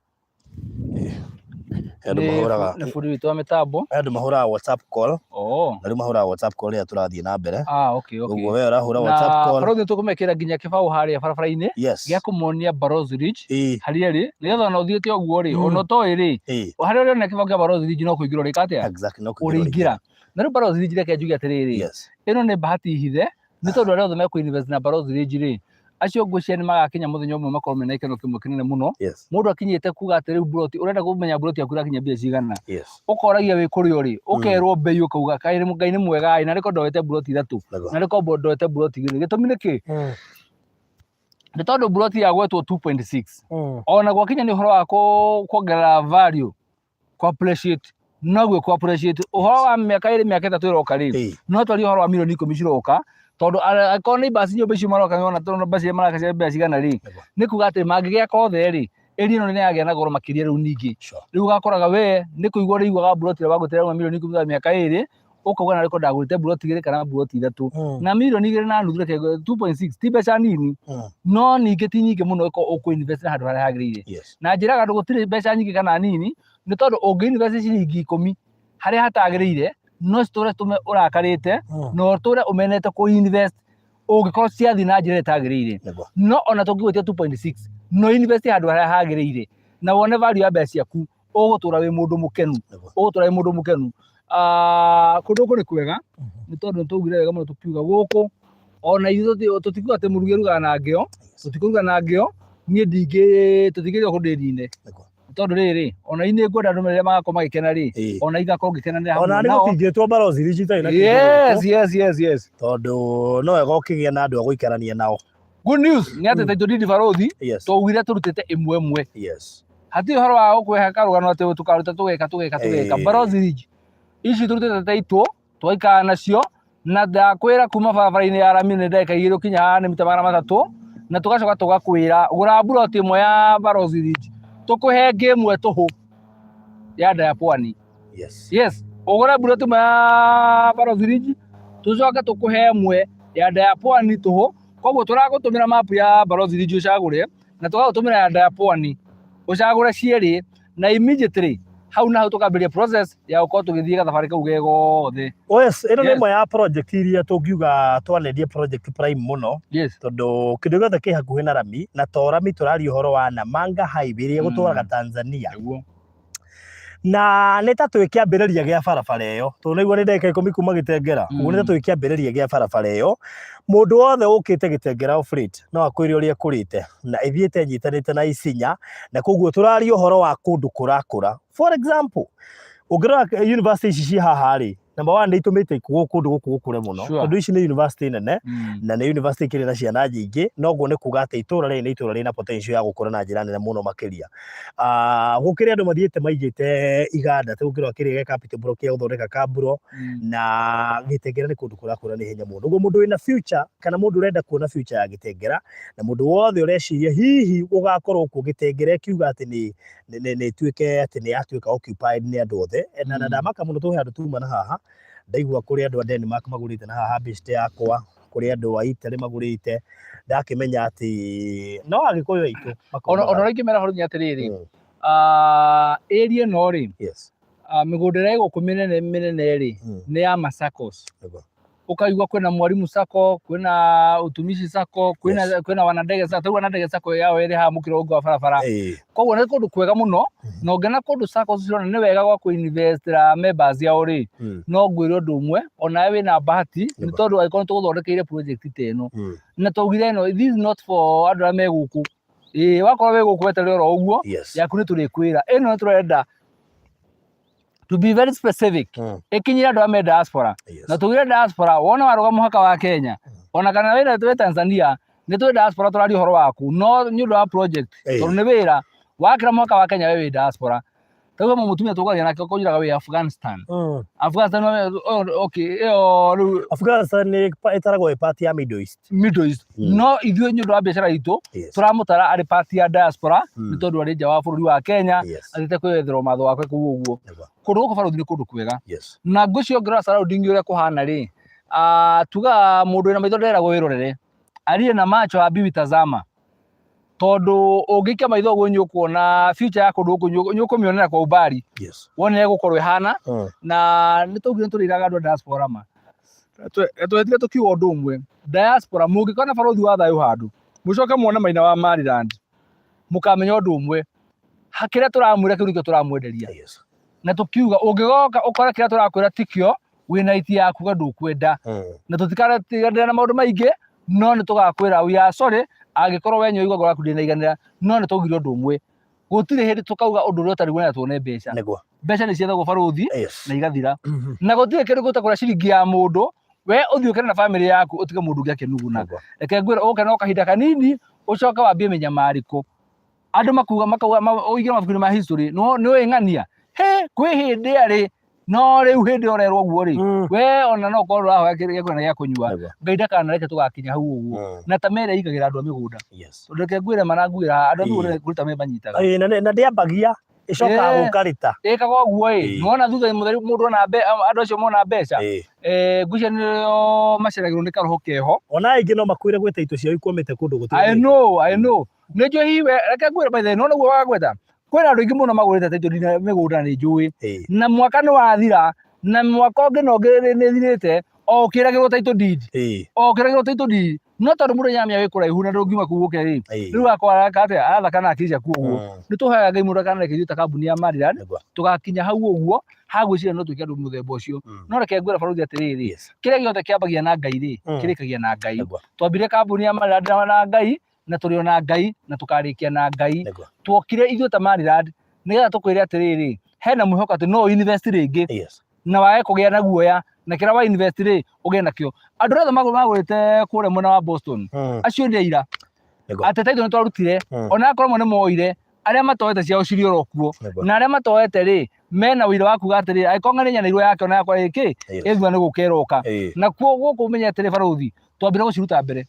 He andũ mahũraga, Nĩ bundi witũ wa mĩtambo. He andũ mahũraga WhatsApp call. Oh. Na rĩu mahũraga WhatsApp call rĩrĩa tũrathiĩ na mbere. Ah, okay, okay. Ũguo we ũrahũra WhatsApp Na call. barothi tũkũmekĩra nginya kĩbaũ harĩa barabara-inĩ gĩa kũmonia Barozi Ridge harĩa ĩrĩ, nĩgetha ona ũthiĩte ũguo rĩ, ona ũtoĩ rĩ, harĩa ũrĩona kĩbaũ kĩa Barozi Ridge no kũingĩra ũrĩka atĩa? Exactly, no kũingĩra. Ũrĩingĩra. Na rĩu Barozi Ridge reke njuge atĩrĩrĩ, ĩno nĩ bahati hithe, nĩ tondũ arĩa othe mekũ invest na Barozi Ridge rĩ, acio ngwĩciria nĩ magakinya mũthenya ũmwe makorwo mena gĩkeno kĩmwe kĩnene mũno. Mũndũ akinyĩte kuga atĩ rĩu mburoti, ũrenda kũmenya mburoti yaku ĩrakinya mbia cigana, ũkoragia wĩ kũrĩa ũrĩ, ũkerwo mbei, ũkauga kaĩ Ngai nĩ mwega ĩ, narĩ korwo ndoete mburoti ithatũ, narĩ korwo ndoete mburoti igĩrĩ. Gĩtũmi nĩ kĩ? Nĩ tondũ mburoti yagwetwo 2.6, ona gwakinya nĩ ũhoro wa kuongerera value, ku appreciate, noguo ku appreciate ũhoro wa mĩaka 2, mĩaka 3 ĩroka rĩ, no twarie ũhoro wa mirioni 10 ciroka, tondũ angĩkorwo nĩ basi nyũmba icio maroka nĩwona, tondũ basi iria maraka cia mbeca cigana rĩ, nĩ kuga atĩ mangĩgĩaka othe rĩ, area ĩno nĩ yagĩa na goro makĩria. Rĩu ningĩ rĩu ũgakoraga we nĩ kũigua ũrĩiguaga mburoti ĩrĩa wagũtĩra yauma mirioni 10 thutha wa mĩaka 2, ũkauga narĩ korwo ndagũrĩte mburoti igĩrĩ kana mburoti ithatũ. Na mirioni 2.5, reke 2.6 ti mbeca nini, no ningĩ ti nyingĩ mũno ĩkorwo ũkũ invest handũ harĩa hagĩrĩire. Na njĩraga andũ gũtirĩ mbeca nyingĩ kana nini, nĩ tondũ ũngĩ invest ciringi 10 harĩa hatagĩrĩire, no citũre tũme ũrakarĩte, na ũtũre ũmenete kũ invest ũngĩkorwo ciathiĩ na njĩra ĩrĩa ĩtagĩrĩire. No ona tũngĩgwĩtia 2.6, no invest handũ harĩa hagĩrĩire na wone value ya mbeca ciaku, ũgũtũra wĩ mũndũ mũkenu. Ũgũtũra wĩ mũndũ mũkenu. Ah, kũndũ gũkũ nĩ kwega, nĩ tondũ nĩ twaugire wega mũno tũkiuga gũkũ ona ithuĩ tũtikuga atĩ mũrugi arugaga na ngĩo, tũtikũruga na ngĩo. Niĩ ndingĩ, tũtingĩrĩa kũndũ ndĩnine, tondũ rĩrĩ, ona inĩ ngwenda andũ rĩrĩa magakorwo magĩkena rĩ, ona igakorwo ngĩkenanĩra hamwe Ona nĩ nao. Gũtingĩtwo barozi ici itarĩ na kĩndũ gũkũ, tondũ no wega ũkĩgĩa na andũ a gũikarania nao. Good news nĩ atĩ title deed barothi twaugire tũrutĩte ĩmwe ĩmwe. Hatirĩ ũhoro wa gũkũhe karũgano atĩ tũkaruta tũgeka tũgeka tũgeka. Barozi Ridge ici tũrutĩte title, twaikara nacio, na ndakwĩra kuma barabara-inĩ ya rami nĩ ndagĩka 2 ũkinya haha, nĩ mita 300. Na tũgacoka tũgakwĩra gũra mburoti ĩmwe ya Barozi Ridge, tũkũhe ĩngĩ ĩmwe tũhũ ya nda ya pwani. Yes, ũgũre mburoti ĩmwe ya Barozi Ridge, tũcoke tũkũhe ĩmwe ya nda ya pwani tũhũ. Koguo tũragũtũmĩra mapu ya Barozi Ridge ũcagũre, na tũgagũtũmĩra ya nda ya pwani ũcagũre cierĩ, na immediately hau na hau tũkambĩrĩria process ya gũkorwo tũgĩthiĩ gathabarĩ kau ge gothe. Oh yes, ĩno nĩ ĩmwe ya project iria tũngiuga twanendie project prime mũno, tondũ kĩndũ gĩothe kĩ hakuhĩ na rami, na to rami, tũraria ũhoro wa Namanga Highway ĩrĩa ĩgũtwaraga Tanzania. Na nĩ ta twĩ kĩambĩrĩria gĩa barabara ĩyo, tondũ naigua nĩ ndagĩka 10 kuma Gĩtengera. Ũguo nĩ ta twĩ kĩambĩrĩria gĩa barabara ĩyo. Mũndũ wothe ũkĩte Gĩtengera off late no akwĩre ũrĩa ĩkũrĩte na ĩthiĩte ĩnyitanĩte na Isinya, na koguo tũraria ũhoro wa kũndũ kũrakũra. For example, ũngĩrora university ici ciĩ haha rĩ, number one nĩ itũmĩte kũndũ gũkũ gũkũre mũno, tondũ ici nĩ university nene, na nĩ university ikĩrĩ na ciana nyingĩ, noguo nĩ kuga atĩ itũra rĩrĩ nĩ itũra rĩna potential ya gũkũra na njĩra nene mũno makĩria. Ah, gũkĩrĩ andũ mathiĩte maigĩte iganda, ta ũngĩrora kĩrĩa gĩa Capital Block gĩa gũthondeka kamburo, na Gĩtengera nĩ kũndũ kũrakũra na ihenya mũno. Ũguo mũndũ wĩna future kana mũndũ ũrenda kuona future ya Gĩtengera, na mũndũ wothe ũreciria hihi gũgakorwo kuo Gĩtengera ĩkiuga atĩ nĩ nĩ ĩtuĩke atĩ nĩ yatuĩka occupied nĩ andũ othe. Na ndamaka mũno tondũ he handũ tuma na haha, ndaigua kũrĩ andũ a Denmark magũrĩte na haha bĩcite yakwa, kũrĩ andũ a Italy magũrĩte, ndakĩmenya atĩ no Agĩkũyũ aitũ Ona ũrĩa ingĩmera horo nĩ atĩrĩrĩ, area ĩno rĩ, mĩgũnda ĩrĩa ĩ gũkũ mĩnene mĩnene rĩ, nĩ ya ma SACCOs. Ũkaigua kwĩna Mwalimu SACCO, kwĩna Utumishi SACCO, kwĩna kwĩna Wanandege SACCO. Rĩu Wanandege SACCO yao ĩrĩ haha mũkĩra ũngĩ wa barabara. Koguo nĩ kũndũ kwega mũno, na ũngĩona kũndũ SACCOs cirona nĩ wega gwa kũ-investĩra members ao rĩ, no ngwĩre ũndũ ũmwe, onawe wĩna bahati, nĩ tondũ angĩkorwo nĩ tũgũthondekeire project ta ĩno, na twaugire ĩno, this is not for andũ arĩa me gũkũ. Ĩĩ, wakorwo wĩ gũkũ weterere oro ũguo, yaku nĩ tũrĩkwĩra. Ĩno nĩ tũrenda to be very specific, ĩkinyĩre andũ arĩa me diaspora. Na tugire diaspora, wona warũga mũhaka wa Kenya, ona kana wĩna wĩ Tanzania, nĩ twĩ diaspora tũraria ũhoro waku, no nĩ ũndũ wa project, tondũ nĩ wĩra wakĩra mũhaka wa Kenya, we wĩ diaspora. Rĩu he mũtumia tũkwaria nake ũkũnjĩraga wĩ Afghanistan. Afghanistan okay, ĩyo rĩu Afghanistan nĩ ĩtaragwo ĩ part ya Middle East. Middle East. No ithuĩ nĩ ũndũ wa biacara itũ tũramũtara arĩ part ya diaspora nĩ tondũ arĩ nja wa bũrũri wa Kenya athiĩte kwĩyethera ũmatho wake kũu ũguo. Kũndũ gũkũ barũthi nĩ kũndũ kwega. Na ngwĩciria ũngĩrora surrounding ũrĩa kũhana rĩ, tugaga mũndũ wĩna maitho nderagwo wĩrorere. Aliye na macho haambiwi tazama. Tondũ ũngĩikia maitho ũguo nĩ ũkuona future ya kũndũ gũkũ nĩ ũkũmĩonera kwa umbali. Wone ũrĩa ĩgũkorwo ĩhana. Na nĩ twaugire nĩ tũrĩraga andũ a diaspora ma. Twetire tũkiuga ũndũ ũmwe, diaspora mũngĩkona barũthi wa thayũ handũ, mũcoke muone Maina wa Maryland, mũkamenya ũndũ ũmwe, kĩrĩa tũramwĩra kĩu nĩkĩo tũramwenderia. Na tũkiuga ũngĩgoka ũkore kĩrĩa tũrakwĩra tikĩo, wĩna right ya kuga ndũkwenda. Na tũtikanatiganĩra na maũndũ maingĩ, no nĩ tũgakwĩra we are sorry angĩkorwo we nĩũraigua ngoro yaku ndĩnaiganĩra, no nĩ twaugire ũndũ ũmwe, gũtirĩ hĩndĩ tũkauga ũndũ ũrĩa ũtarĩ guo nĩgetha tuone mbeca. Mbeca nĩ ciethagwo barũthi na igathira. Na gũtirĩ kĩndũ gĩtagwo ciringi ya mũndũ, we ũthiĩ ũkene na bamĩrĩ yaku ũtige mũndũ ũngĩ akĩnuguna. Reke ngwĩre ũgũkena o kahinda kanini, ũcoke wambie mĩnyamarĩko. Andũ makuga makauga ũingĩre mabuku-inĩ ma history, nĩ ũĩ ng'ania, hĩ kwĩ hĩndĩ arĩ no rĩu hĩndĩ ĩyo ũrerwo ũguo rĩ, we ona no ũkorwo ũrahoya kĩrĩa gĩa kũrĩa na gĩa kũnyua. Ngai ndakanareke tũgakinya hau ũguo. Na ta mere ĩigagĩra andũ a mĩgũnda. Tondũ reke ngwĩre ma na nguĩra haha, andũ a mĩgũnda kũrĩ ta me manyitaga. Ĩĩ, na ndĩambagia ĩcokaga gũka rĩta. Ĩkaga ũguo ĩ, nĩwona thutha mũtheri mũndũ ona andũ acio mona mbeca, ngwĩciria nĩo maceragĩrwo nĩ karoho keho. Ona aingĩ no makwĩre gwĩ taitũ ciao ikwamĩte kũndũ gũtiganĩte. I know, I know. Nĩ njũĩ hihi we, reke ngwĩre by the way, nĩwona ũguo wagweta, kwĩna andũ aingĩ mũno magũrĩte taitũ nginya mĩgũnda nĩ njũĩ. Na mwaka nĩ wathira, na mwaka ũngĩ na ũngĩ nĩ ĩthirĩte, o ũkĩragĩrwo title deed. O ũkĩragĩrwo title deed. No tondũ mũndũ nĩaramenya wĩ kũraihu na ndũngiuma kũu ũke rĩ, rĩu agakorwo areka atĩa, arathaka na akili ciaku ũguo. Nĩ tũhoyaga Ngai mũno ndakanareke ithuĩ ta kambuni ya Maryland, tũgakinya hau ũguo, ha gwĩciria no twĩke ũndũ mũthemba ũcio. No reke ngwĩre barũthi atĩrĩrĩ, kĩrĩa gĩothe kĩambagia na Ngai rĩ, kĩrĩkagia na Ngai. Twambire kambuni ya Maryland na Ngai, na tũrĩ o na Ngai, na tũkarĩkia na Ngai. Tuokire ithuĩ ta Maryland, nĩgetha tũkwĩre atĩrĩrĩ, hena mwĩhoko atĩ no ũ invest rĩngĩ. Na wage kũgĩa na guoya na kĩrĩa wa invest rĩ ũgĩe nakĩo. Andũ arĩa othe magũrĩte kũrĩa mwena wa Boston, acio nĩ aira atĩ title nĩ twarutire, ona akorwo amwe nĩ moire, arĩa matoete ciao cirĩ oro kuo, na arĩa matoete rĩ mena ũira wa kuga atĩrĩ, angĩkorwo ng'ania nyanĩirwo yake ona yakwa ĩkĩ ĩthua nĩ gũka ĩroka. Na kuo gũkũ ũmenye atĩrĩ barũthi, twambire gũciruta mbere.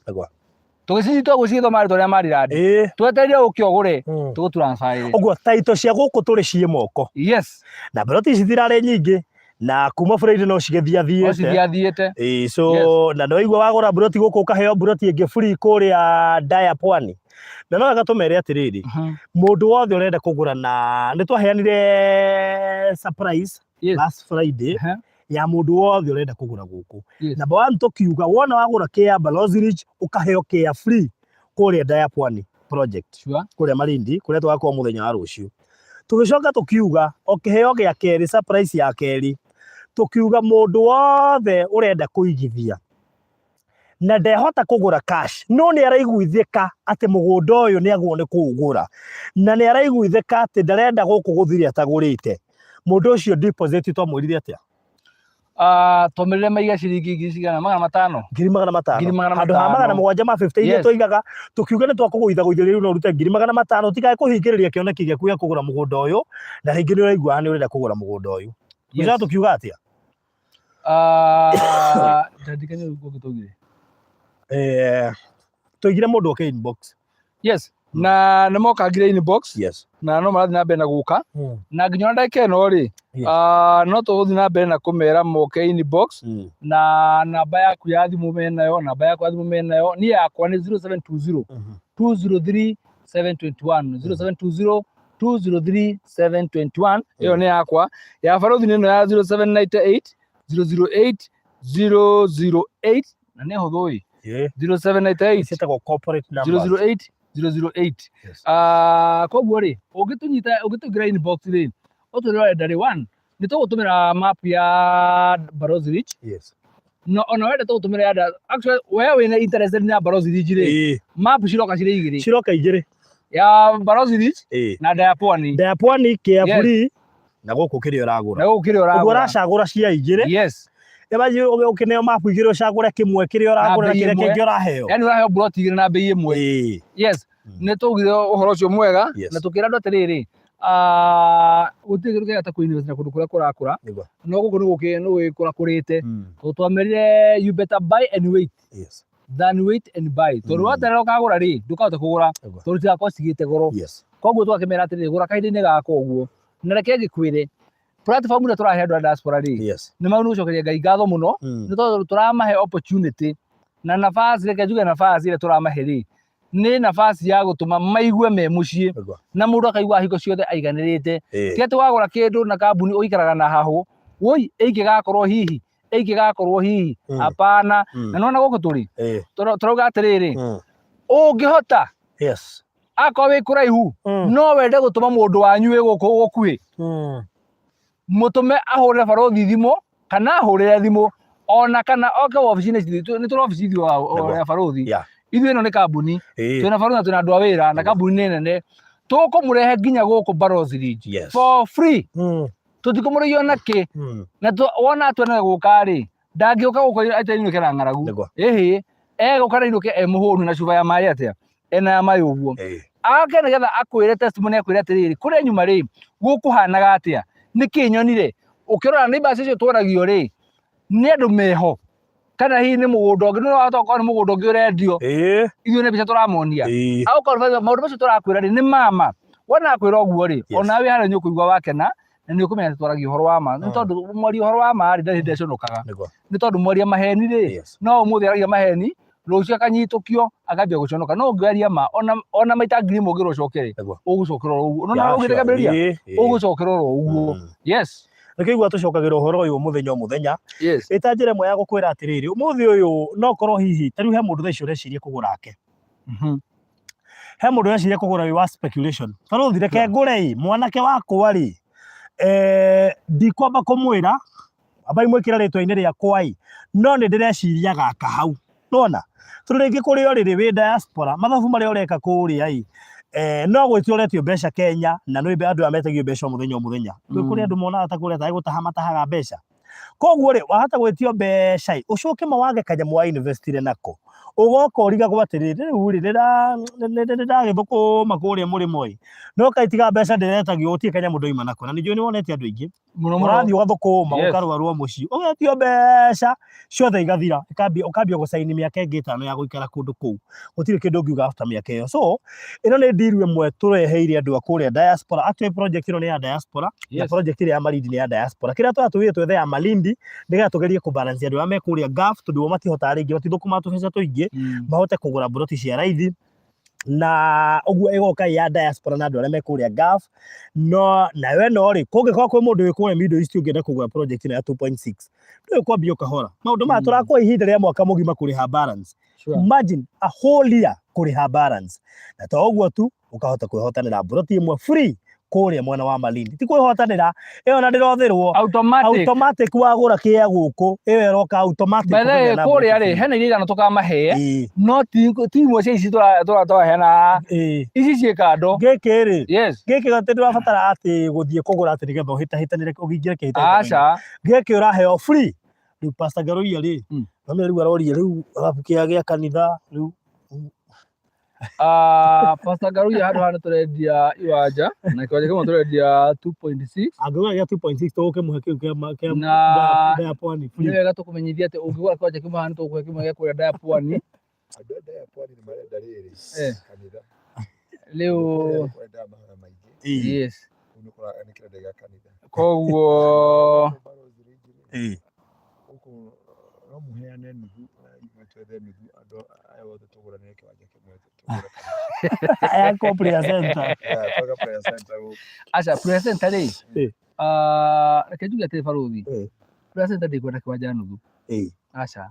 Tũgĩcinyita ũguo cigĩthoma marĩtwa rĩa Maryland. Twetereire ũke ũgũre, tũgũ transfer. Ũguo taito cia gũkũ tũrĩ ciĩ moko. Na mburoti ici citirarĩ nyingĩ na kuma Friday no cigĩthiathiĩte. No cithiathiĩte. So na nĩ waigua wagũra mburoti gũkũ ũkaheo mburoti ĩngĩ free kũrĩa Ndaya Pwani. Na no wega tũmere atĩrĩrĩ, mũndũ wothe ũrenda kũgũra na nĩ twaheanire surprise last Friday ya mũndũ wothe ũrenda kũgũra gũkũ. Number one tũkiuga wona wagũra kĩa Balozi Ridge ũkaheo kĩa free kũrĩa Ndaya Pwani project. Kũrĩa Malindi kũrĩa tũgakorwo mũthenya wa rũciũ. Tũgĩcoka tũkiuga o kĩheo gĩa kerĩ, surprise ya kerĩ, tũkiuga mũndũ wothe ũrenda kũigithia na ndehota kũgũra cash no nĩ araiguithĩka atĩ mũgũnda ũyũ nĩ agwo nĩ kũũgũra na nĩ araiguithĩka atĩ ndarenda gũkũ gũthire atagũrĩte, mũndũ ũcio deposit twamwĩrire atĩa? Twamwĩrire maige ciringi ngiri cigana? 500? 500,000. 500,000. Handũ ha 700 ma 50 iria tũigaga, tũkiuga nĩ twakũgũithagũithĩria rĩu no ũrute 500,000 ũtikae kũhingĩrĩria kĩoneki gĩaku gĩa kũgũra mũgũnda ũyũ na rĩngĩ nĩ ũraigua nĩ ũrenda kũgũra mũgũnda ũyũ. Tũcoka tũkiuga atĩa? Ndirikania rĩu ũngĩ twaugire. Tũigire mũndũ oke inbox. Yes. Na nĩ mokangire inbox. Na no marathiĩ na mbere na gũka. Na nginya ona ndagĩka ĩno rĩ, no tũgũthiĩ na mbere na kũmera moke inbox. Na namba yaku ya thimũ menayo, namba yakwa ya thimũ menayo. Niĩ yakwa nĩ 0720 203 721. 0720 203 721. Ĩyo nĩ yakwa. Ya barũthi nĩ ĩno ya 0798 008 008. Na nĩ hũthũ ĩ. 0798 Ciĩtagwo corporate numbers. 008 008. Koguo rĩ, ũngĩtũnyita, ũngĩtũingĩra inbox rĩ, ũtwĩre ũrenda rĩ, one, nĩ tũgũtũmĩra map ya Balozi Ridge. No ona wenda tũgũtũmĩra ya actually we wĩna interested na Balozi Ridge rĩ, map ciroka cirĩ igĩrĩ. Ciroka igĩrĩ. Ya Balozi Ridge na Ndaya Pwani. Ndaya Pwani, Kĩa free na gũkũ kĩrĩa ũragũra. Na gũkũ kĩrĩa ũragũra. Ũguo ũracagũra cia igĩrĩ. Ĩbaji ũkĩneo map igĩrĩ ũcagũre kĩmwe kĩrĩa ũragũra na kĩrĩa kĩngĩ ũraheo. Yaani ũraheo plot igĩrĩ na mbei ĩmwe. Yes. Nĩ twaugire ũhoro ũcio mwega na tũkĩra andũ atĩrĩrĩ, Ah, gũtirĩ kĩndũ kĩega ta kũ-invest na kũndũ kũrĩa kũrakũra Nĩguo. no gũkũ nĩ gũkĩ- nĩ gũgĩkũra kũrĩte tondũ twamerire you better buy and wait Yes. than wait and buy tondũ waterera ũkagũra rĩ ndũkahota kũgũra Nĩguo. tondũ citigakorwo cigĩte goro Yes. koguo twakĩmera atĩrĩrĩ gũra kahinda-inĩ gaka ũguo na reke ngĩkwĩre platform ĩrĩa tũrahe andũ a diaspora rĩ Yes. nĩ magĩrĩirwo gũcokeria Ngai ngatho mũno nĩ tondũ tũramahe opportunity na nafasi reke njuge nafasi ĩrĩa tũramahe rĩ nĩ nafasi ya gũtũma maigue me mũciĩ Nĩguo. na mũndũ akaigua hingo ciothe aiganĩrĩte Ĩĩ. ti atĩ wagũra kĩndũ na kambuni ũikaraga na hahũ woi ĩingĩgakorwo hihi ĩingĩgakorwo hihi hapana na nona gũkũ tũrĩ Ĩĩ. tũrauga atĩrĩrĩ ũngĩhota Yes. akorwo wĩ kũraihu no wende gũtũma mũndũ wanyu wĩ gũkũ gũkuhĩ mũtũme ahũrĩre barũthi thimũ kana ahũrĩre thimũ ona kana oke wabici-inĩ citũ nĩ tũrĩ wabici ithuĩ Nĩguo. ya barũthi Yeah. ithuĩ ĩno nĩ kambuni Ĩĩ. twĩna barũthi na twĩna andũ a wĩra na Nĩguo. kambuni nĩ nene tũkũmũrehe nginya gũkũ Barozi Ridge Yes. for free tũtikũmũrĩhia ona kĩ na wona atwendaga gũka rĩ ndangĩũka gũkũ atainũke na ng'aragu Nĩguo. ĩhĩ egũka na inũke e mũhũnu na cuba ya maĩ atĩa ena ya maĩ ũguo Ĩĩ. ake nĩgetha akwĩre testimony akwĩre atĩrĩrĩ kũrĩa nyuma rĩ gũkũhanaga atĩa nĩkĩ nyonire ũkĩrora neighbors icio twaragio rĩ nĩ andũ meho kana hihi nĩ mũgũnda ũngĩ no wahota gũkorwo nĩ mũgũnda ũngĩ ũrendio Ĩĩ. ithuĩ nĩ mbica tũramonia Ĩĩ. agokorwo maũndũ macio tũrakwĩra rĩ nĩ mama wona akwĩra ũguo rĩ Yes. ona wĩ harĩa nĩ ũkũigua wakena na nĩ ũkũmenya atĩ twaragia ũhoro wa ma nĩ tondũ mwaria ũhoro wa ma rĩ ndarĩ hĩndĩ aconokaga Nĩguo. nĩ tondũ mwaria maheni rĩ Yes. no ũmũthĩ aragia maheni rũciũ akanyitũkio akambia gũconoka no ũngĩaria ma ona maita 1000 ũngĩrwo ũcoke rĩ Nĩguo. ũgũcokera oro ũguo Yeah, no sure. ũgĩte Ĩĩ, ĩĩ. ũgũcokera oro ũguo yes Nĩkĩo igua tũcokagĩra ũhoro ũyũ mũthenya o mũthenya yes ĩta njĩra ĩmwe ya gũkwĩra atĩrĩrĩ ũmũthĩ ũyũ no korwo hihi ta rĩu he mũndũ thaa ici ũreciria kũgũra ake he mũndũ ũreciria kũgũra wĩ wa speculation barũthi reke ngũre ĩ mwanake wakwa rĩ eh, ndikwamba kũmwĩra ambai mwĩkĩre rĩtwa-inĩ rĩakwa ĩ no nĩ ndĩreciria gaka hau nona tondũ rĩngĩ kũrĩa ũrĩ rĩ wĩ diaspora mathabu marĩa ũreka kũrĩa ĩ eh, no gwĩtio ũretio mbeca Kenya na nĩ andũ aya metagio mbeca o mũthenya o mũthenya mm. kũrĩ andũ monaga ta kũrĩa tarĩ gũtaha matahaga mbeca koguo rĩ wahota gwĩtio mbeca ĩ ũcoke ma wage kanyamũ wa investire nako ũgoka ũrigagwo atĩrĩrĩ rĩu rĩ nĩndagĩthũkũma kũrĩa mũrĩmo ĩ no kaĩ tiga mbeca ndĩretagio gũtirĩ kanyamũ ndoima nako na nĩnjũĩ nĩwonete andũ aingĩ Mũno mũno. Ũrathiĩ ũgathũkũma Yes. ũkarwarwo mũciĩ ũgetio mbeca ciothe igathira Ĩkambia- ũkambia gũcaini mĩaka ĩngĩ ĩtano ya gũikara kũndũ kũu gũtirĩ kĩndũ ũngiuga after mĩaka ĩyo so ĩno nĩ deal ĩmwe tũreheire andũ a kũrĩa diaspora actually project ĩno nĩ ya diaspora na Yes. project ĩrĩa ya Malindi nĩ ya diaspora kĩrĩa tũratũgire twethe ya Malindi nĩgetha tũgerie kũbalance andũ arĩa me kũrĩa Gulf tondũ o matihotaga rĩngĩ matithũkũmaga tũbeca tũingĩ mahote kũgũra mburoti cia raithi na ũguo ĩgoka ĩ ya diaspora na andũ arĩa me kũrĩa Gulf no nayo ĩno rĩ kũngĩkorwo kwĩ mũndũ wĩ kũrĩa Middle East ũngĩenda kũgũra project ĩno ya 2.6 ndũĩ kwambia ũkahora maũndũ maya tũrakũhe ihinda rĩa mwaka mũgima kũrĩha balance imagine a whole year kũrĩha balance na to ũguo tu ũkahota kwĩhotanĩra mburoti ĩmwe free kũrĩa mwena wa Malindi ti kwĩhotanĩra ĩyo na ndĩrothĩrwo Automatic. automatic wagũra kĩa gũkũ ĩyo ĩroka automatic By the way, ũkagĩa na kũrĩa mburoti rĩ free. hena iria ithano tũkamahe Ĩĩ, no ti imwe cia ici tũraheana ĩĩ. ici ciĩ kando gĩkĩ rĩ yes gĩkĩ atĩ ndũrabatara atĩ gũthiĩ kũgũra atĩ nĩgetha ũhĩtahĩtanĩre ũingĩre kĩhĩtahĩtano-inĩ aca gĩkĩ ũraheo free rĩu Pastor Ngaruiya rĩ mami rĩu aroria rĩu arabu kĩa gĩa kanitha rĩu Ah, Pastor Ngaruiya handũ haha nĩ tũrendia iwanja na kĩwanja kĩmwe tũrendia 2.6 angĩgũra gĩa 2.6 tũgũkĩmũhe kĩu kĩa kĩa Na- Daya Pwani nĩ free wega tũkũmenyithia atĩ ũngĩgũra kĩwanja kĩmwe haha nĩ tũgũkũhe kĩmwe gĩa kũrĩa Daya Pwani Andũ a Daya Pwani nĩ marenda rĩrĩ Eh. kanitha. Rĩu Kũrĩa nĩ kũrenda mahoya maingĩ. Ĩĩ. yes Kũu nĩ kũra- nĩ kĩrenda gĩa kanitha. koguo Barũthi rĩngĩ rĩ, Ĩĩ. gũkũ no mũheane nuthu na ithuĩ twethe nuthu andũ aya othe tũgũranĩre kĩwanja kĩmwe tũgũre kanitha. Aya ko prayer center. Yeah, twaka prayer center gũkũ. Aca prayer center rĩ Ĩĩ. ah, reke njuge atĩrĩ barũthi Ĩĩ. prayer center ndĩkwenda kĩwanja nuthu Ĩĩ. aca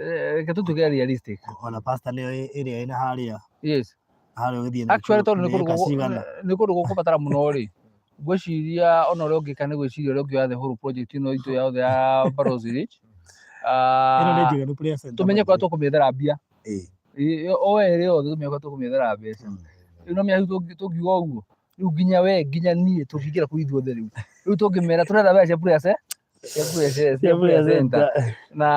Eh, reke tũtuĩke realistic Ona pastor nĩyo ĩrĩa ĩna harĩa yes harĩa ũgĩthiĩ actually tondũ nĩ nĩ kũndũ ĩka gũgũ- cigana. nĩ kũndũ gũkũbatara mũno rĩ ngwĩciria ona ũrĩa ũngĩka nĩ gwĩciria ũrĩa ũngĩoya the whole project ĩno itũ yothe ya Barozi Ridge Ĩno nĩ Ah, njiganu prayer center. tũmenye by the kũrĩa tũkũmĩethera mbia way. Ĩĩ. O ĩrĩ yothe tũmenye kũrĩa tũkũmĩethera mbeca rĩu no menya rĩu tũngiuga ũguo rĩu nginya we nginya niĩ tũngĩingĩra kũu ithuothe rĩu rĩu tũngĩmera tũretha mbeca cia prayer cia prayer cia prayer center na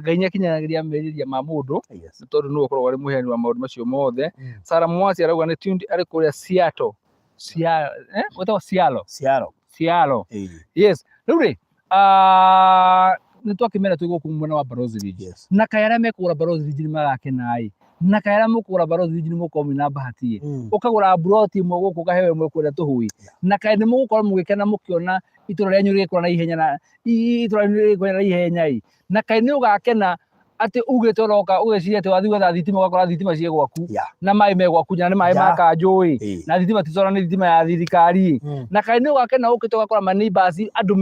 Ngai nĩ akinyanagĩria merirĩria ma mũndũ Yes. nĩ tondũ nĩwe ũkoragwo arĩ mũheani wa maũndũ macio mothe Sarah Mwasi arauga nĩ tuned arĩ kũrĩa Seattle Cia gwĩtagwo Cialo. Ciaro. Cialo. Ĩĩ. Yes. Rĩu rĩ, ah, nĩ twakĩmera twĩ gũkũ mwena wa Barozi Ridge. Yes. Na kaĩ arĩa mekũgũra Barozi Ridge nĩ magakena ĩ. Na kaĩ arĩa mũkũgũra Barozi Ridge nĩ mũgũkorwo mwĩna bahati ĩ. Ũkagũra mburoti ĩmwe gũkũ ũkaheo ĩmwe kũrĩa tũhũĩ. Na kaĩ nĩ mũgũkorwo mũgĩkena mũkĩona itũra rĩanyu rĩgĩkũra na ihenya na itũra rĩanyu rĩgĩkũra na ihenya ĩ. Na kaĩ nĩ ũgakena atĩ ugĩte ũroka ũgeciria atĩ wathiĩ gwetha thitima ũgakora thitima ciĩ gwaku na maĩ me gwaku na nĩ maĩ ma kanjũ ĩ na thitima ti solar nĩ thitima ya thirikari ĩ. Na kaĩ nĩ ũgakena ũkĩte ũgakora ma neighbors andũ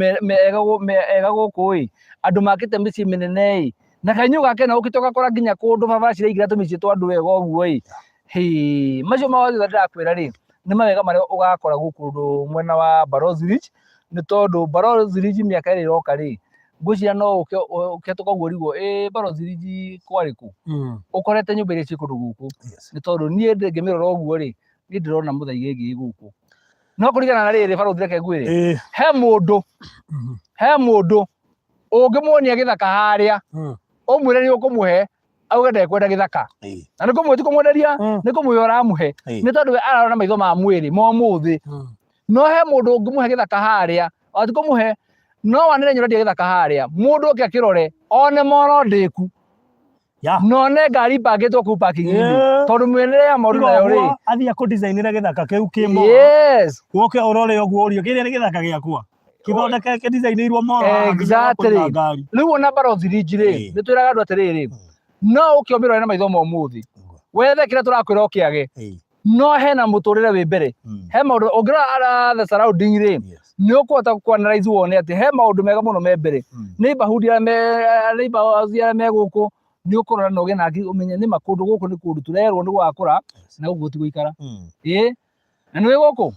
ega gũkũ ĩ, andũ makĩte mĩciĩ mĩnene ĩ. Na kaĩ nĩ ũgakena ũkĩte ũgakora nginya kũndũ barabara ciraingĩra tũmĩciĩ twa andũ wega ũguo ĩ. Hĩ, macio mothe ndĩrakwĩra rĩ, nĩ mawega marĩa ũgakora gũkũ mwena wa Barozi Ridge, nĩ tondũ Barozi Ridge mĩaka ĩrĩa ĩroka rĩ, ngwĩciria no ũke ũkĩhetũka ũguo ũrigwo ĩ Barozi Ridge kwarĩ kũ? Ũkorete nyũmba iria ciĩ kũndũ gũkũ. Nĩ tondũ niĩ ngĩmĩrora ũguo rĩ, niĩ ndĩrona Mũthaiga ĩngĩ ĩ gũkũ. No kũringana na rĩrĩ Barozi reke ngwĩre, he mũndũ, he mũndũ ũngĩmuonia gĩthaka harĩa, ũmwĩre nĩ ũkũmũhe, auge ndekwenda gĩthaka. Na nĩ kũmwe ti kũmwenderia, nĩ kũmũhe ũramũhe. Nĩ tondũ we ararora na maitho ma mwĩrĩ ma ũmũthĩ. No he mũndũ ũngĩmũhe gĩthaka harĩa, ona ti kũmũhe, no wanĩre nĩ ũrendia gĩthaka harĩa, mũndũ oke akĩrore, one moro ndĩku. Na one ngari ipangĩtwo kũu parking-inĩ. Tondũ mĩonere ya maũndũ nayo rĩ. Athiĩ akũdicainĩre gĩthaka kĩu kĩ moro. Yes. Woke ũrore ũguo ũrie kĩrĩa nĩ gĩthaka gĩakwa. Kĩthondeke kĩdicainĩirwo moro haha nginya Exactly. wa kũiga ngari. Rĩu ona Barozi Ridge rĩ, nĩ twĩraga andũ atĩrĩrĩ, no ũke ũmĩrore na maitho ma ũmũthĩ. Wethe kĩrĩa tũrakwĩra ũkĩage. No hena mũtũrĩre wĩ mbere. He maũndũ ũngĩrora the surrounding rĩ, nĩ ũkũhota kũ analyze wone atĩ he maũndũ mega mũno me mbere. Neighborhood arĩa me neighbors arĩa me gũkũ nĩ ũkũrora na ũgĩe na hakiri ũmenye nĩma kũndũ gũkũ nĩ kũndũ tũrerwo nĩ gũgakũra na gũkũ gũtigũikara. Ĩĩ. Na nĩ wĩ gũkũ?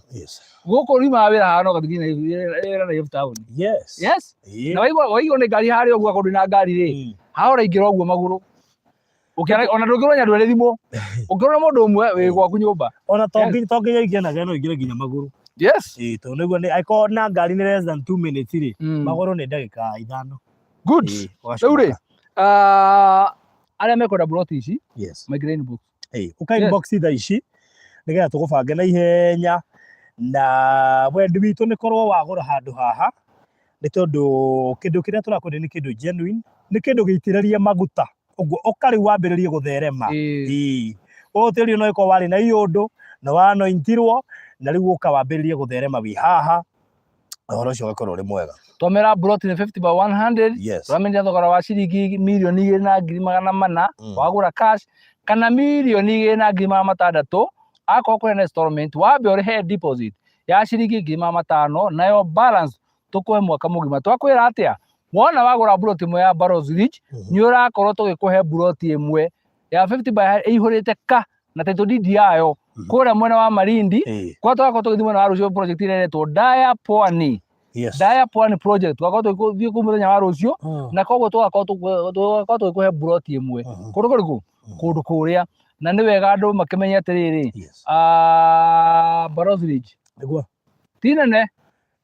Gũkũ riumaga wĩra haha no ũgathiĩ nginya wĩra Nairobi town. Yes. Na waigua waigua nĩ ngari harĩa ũguo akorwo ndwĩ na ngari rĩ, haha ũraingĩra ũguo magũrũ. Ũkĩara ona ndũngĩrwo nĩ andũ erĩ thimũ. Ũngĩrwo mũndũ ũmwe wĩ gwaku nyũmba. Ona to nginya ingĩre na ngari no ingĩre nginya magũrũ. Ĩĩ, tondũ nĩguo nĩ angĩkorwo na ngari nĩ less than 2 minutes rĩ, magũrũ nĩ ndagĩka ithano. Good. Ĩĩ, Rĩu rĩ, ũgacoka. arĩa mekwenda mburoti ici, maingĩre inbox. Ĩĩ, ũka inbox thaa ici nĩgetha tũgũbange na ihenya na wendi witũ nĩ korwo wagũra handũ haha nĩ tondũ kĩndũ kĩrĩa tũrakwenderia nĩ kĩndũ genuine, nĩ kĩndũ gĩitĩrĩrie maguta. Ũguo ũka rĩu wambĩrĩrie gũtherema. Ĩĩ. Ũyũ tĩri no ĩkorwo warĩ na iũndũ, nĩ wanointirwo, na rĩu ũka wambĩrĩrie gũtherema wĩ haha, ũhoro ũcio ũgakorwo ũrĩ mwega. Twamera mburoti nĩ 50 by 100, tũramenya thogora wa ciringi mirioni igĩrĩ na ngiri magana mana, wagũra cash, kana mirioni igĩrĩ na ngiri magana matandatũ, akorwo kũrĩ na installment, wambe ũrĩhe deposit ya ciringi ngiri magana matano, nayo balance tũkũhe mwaka mũgima. Twakwĩra atĩa? Wona wagũra mburoti ĩmwe ya Barozi Ridge, nĩ ũrakorwo tũgĩkũhe mburoti ĩmwe ya 50 by ĩihũrĩte ka na title deed yayo kũrĩa mwena wa Malindi, kũrĩa tũgakorwo tũgĩthiĩ mwena wa rũciũ project ĩrĩa ĩretwo Daya Pwani. Daya Pwani project tũgakorwo tũgĩthiĩ kũu mũthenya wa rũciũ, na koguo tũgakorwo tũgĩkũhe mburoti ĩmwe. Kũndũ kũrĩkũ? Kũndũ kũrĩa. Na nĩ wega andũ makĩmenye atĩrĩrĩ, Barozi Ridge ti nene.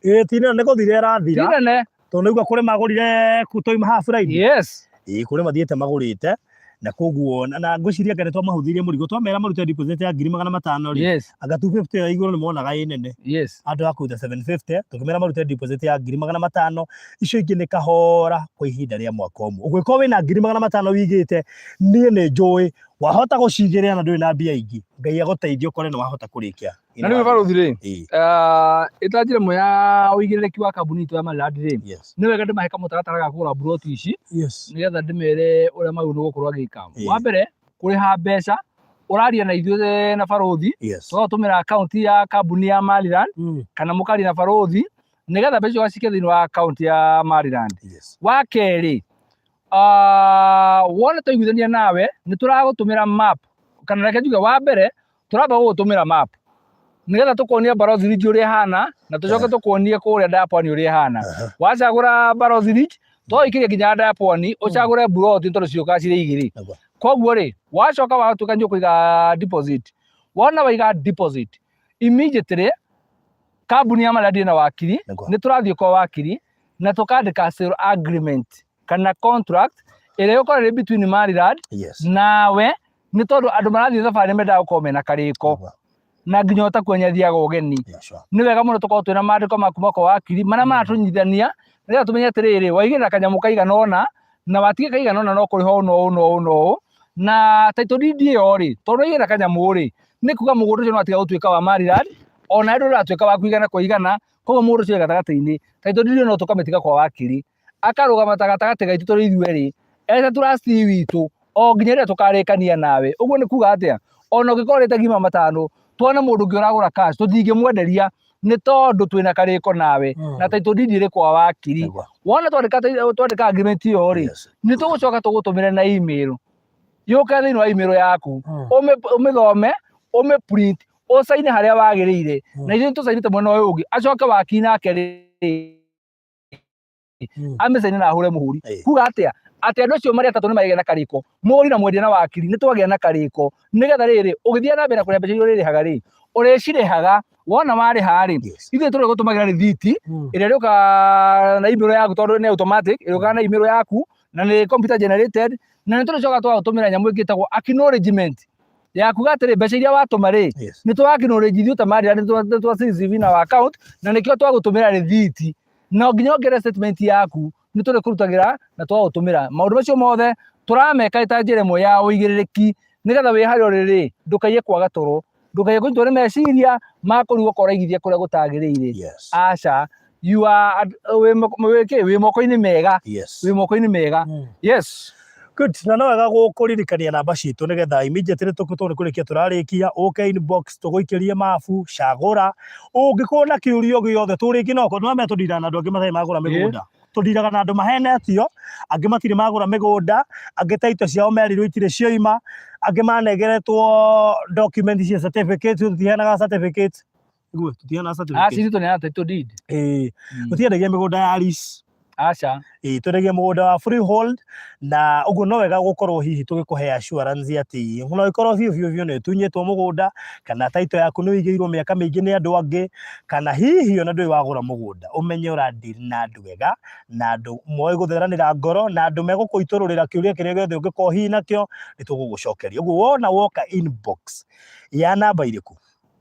Ĩĩ ti nene, nĩ gũthira ĩrathira. Ti nene. Tondũ nĩguo kũrĩ magũrire kũ twauma haha Friday. Ĩĩ kũrĩ mathiĩte magũrĩte na koguo na ngwĩciria anga nĩ twamahũthĩirie mũrigo twamera marute deposit ya ngiri magana matano rĩ, anga 250 ĩyo ya igũrũ nĩ monaga ĩ nene. Andũ a kũruta 750 tũkĩmera marute deposit ya ngiri magana matano, icio ingĩ nĩ kahora kwa ihinda rĩa mwaka ũmwe. Ũngĩkorwo wĩna ngiri magana matano wĩigĩte, niĩ nĩ njũĩ wahota gũcigĩrĩra na ndũrĩ na mbia ingĩ, Ngai agũteithie ũkore nĩ wahota kũrĩkia. Na rĩu barothi rĩ, ĩta njĩra ĩmwe ya ũigĩrĩrĩki wa kambuni itũ ya Maryland rĩ, nĩ wega ndĩmahe kamũtaratara ga kũgũra mburoti ici, nĩgetha ndĩmere ũrĩa magĩrĩirwo nĩ gũkorwo agĩka. Wa mbere, kũrĩha mbeca, ũraria na ithuĩ na barothi, tũgatũmĩra akaunti ya kambuni ya Maryland, kana mũkaria na barothi, nĩgetha mbeca icio ũgacikia thĩinĩ wa akaunti ya Maryland. Wa kerĩ, wona twaiguithania nawe, nĩ tũragũtũmĩra map, kana reke njuge wa mbere, tũramba gũgũtũmĩra map nĩgetha tũkuonie Barozi Ridge ũrĩa ĩhana na tũcoke tũkuonie kũrĩa Ndaya Pwani ũrĩa ĩhana. Wacagũra Barozi Ridge tũgũikĩria nginya Ndaya Pwani ũcagũre mburoti tondũ ciũkaga cirĩ igĩrĩ. Koguo rĩ, wacoka watuĩka nĩ ũkũiga deposit, wona waiga deposit immediately kambuni ya Maryland ĩna wakiri, nĩ tũrathiĩ kwa wakiri na tũkandĩka sale agreement kana contract ĩrĩa ĩgũkorwo ĩrĩ between Maryland nawe, nĩ tondũ andũ marathiĩ thabarĩ mendaga gũkorwo mena karĩko. Na nginya ũtakua nĩ athiaga ũgeni. Yeah, sure. Nĩ wega mũno tũkorwo twĩna mandĩko ma kuma kwa wakiri marĩa maratũnyitithania, nĩgetha tũmenye atĩrĩrĩ, waigĩrĩra kanyamũ kaigana ũna na watiga kaigana ũna no kũrĩha ũũ na ũũ na ũũ na ũũ. Na title deed ĩyo rĩ, tondũ waigĩrĩra kanyamũ rĩ, nĩ kuga mũgũnda ũcio nĩ watiga gũtuĩka wa Maryland, ona ndũrĩ ũratuĩka waku igana kwa igana, koguo mũgũnda ũcio wĩ gatagatĩ-inĩ. Title deed ĩyo no tũkamĩtiga kwa wakiri, akarũgama ta gatagatĩ gaitũ tũrĩ ithuerĩ, eta trustee witũ, o nginya rĩrĩa tũkarĩkania nawe. Ũguo nĩ kuga atĩa? Ona ũngĩkorwo ũrĩte ngima matano, tuone mũndũ ũngĩ ũragũra cash, tũtingĩmwenderia nĩ tondũ twĩna karĩko nawe na title deed ĩrĩ kwa wakiri. Wona twandĩka twandĩka agreement ĩyo rĩ, nĩ tũgũcoka tũgũtũmĩre na email, yũke thĩinĩ wa email yaku, ũmĩthome, ũmĩ print, ũcaine harĩa wagĩrĩire, na ithuĩ tũcainĩte mwena ũyũ ũngĩ, acoke wakiri nake rĩ amĩcaine na ahũre mũhũri. Kuga atĩa? Atĩ andũ acio marĩ atatũ nĩ magĩa na karĩko, mũgũri na mwendia na wakiri, nĩ twagĩa na karĩko, nĩgetha rĩrĩ, ũgĩthiĩ na mbere na kũrĩha mbeca iria ũrĩrĩhaga rĩ, ũrĩcirĩhaga, wona warĩha rĩ, ithuĩ tũrĩgũtũmagĩra rĩthiti ĩrĩa ĩrĩũkaga na email yaku, tondũ nĩ automatic, ĩrĩũkaga na email yaku na nĩ computer generated, na nĩ tũrĩcokaga tũgagũtũmĩra nyamũ ĩngĩ ĩtagwo acknowledgement ya kuga atĩrĩ, mbeca iria watũma rĩ, nĩ twa acknowledge ithuĩ ta Maryland, nĩ twa CCV na account, na nĩkĩo twagũtũmĩra rĩthiti. No nginya wongerere statement yaku, nĩ tũrĩkũrutagĩra na twagũtũmĩra. Maũndũ macio mothe tũrameka ta njĩra ĩmwe ya ũigĩrĩrĩki, nĩgetha wĩ harĩa ũrĩ rĩ, ndũkaiye kwaga toro, ndũkaiye kũnyitwo nĩ meciria ma kũrigwo korwo ũraigithia kũrĩa gũtagĩrĩire. Aca, you are wĩ wĩ kĩ? Wĩ moko-inĩ mega. Wĩ moko-inĩ mega. Yes. Good. Na no wega gũkũririkania namba citũ, nĩgetha immediately tũkũtwo nĩ kũrĩkia tũrarĩkia, ũke inbox tũgũikĩrie mabu, cagũra. Ũngĩkorwo na kĩũria o gĩothe, tũrĩngĩ no nĩwamenya tũndiraga na andũ angĩ matarĩ magũra mĩgũnda. Tũndiraga na andũ mahenetio, angĩ matirĩ magũra mĩgũnda, angĩ title ciao merirwo itirĩ cioima, angĩ manengeretwo document cia certificate, tũtiheanaga certificate. Nĩguo, tũtiheanaga certificate. Aca, ithuĩ tũneanaga title deed. Ĩĩ, tũtiendagia mĩgũnda ya lease. Aca. Ĩĩ, twendagia mũgũnda wa freehold, na ũguo no wega gũkorwo hihi tũgĩkũhe assurance atĩ no ĩkorwo biũ biũ biũ nĩ ũtunyĩtwo mũgũnda, kana title yaku nĩ ũigĩirwo mĩaka mĩingĩ nĩ andũ angĩ, kana hihi ona ndũrĩ wagũra mũgũnda, ũmenye ũra deal na andũ ega, na andũ moĩ gũtheranĩra ngoro, na andũ megũkũitũrũrĩra kĩũria kĩrĩa gĩothe ũngĩkorwo hihi nakĩo, nĩ tũgũgũcokeria. Ũguo wona woka inbox ya namba irĩkũ?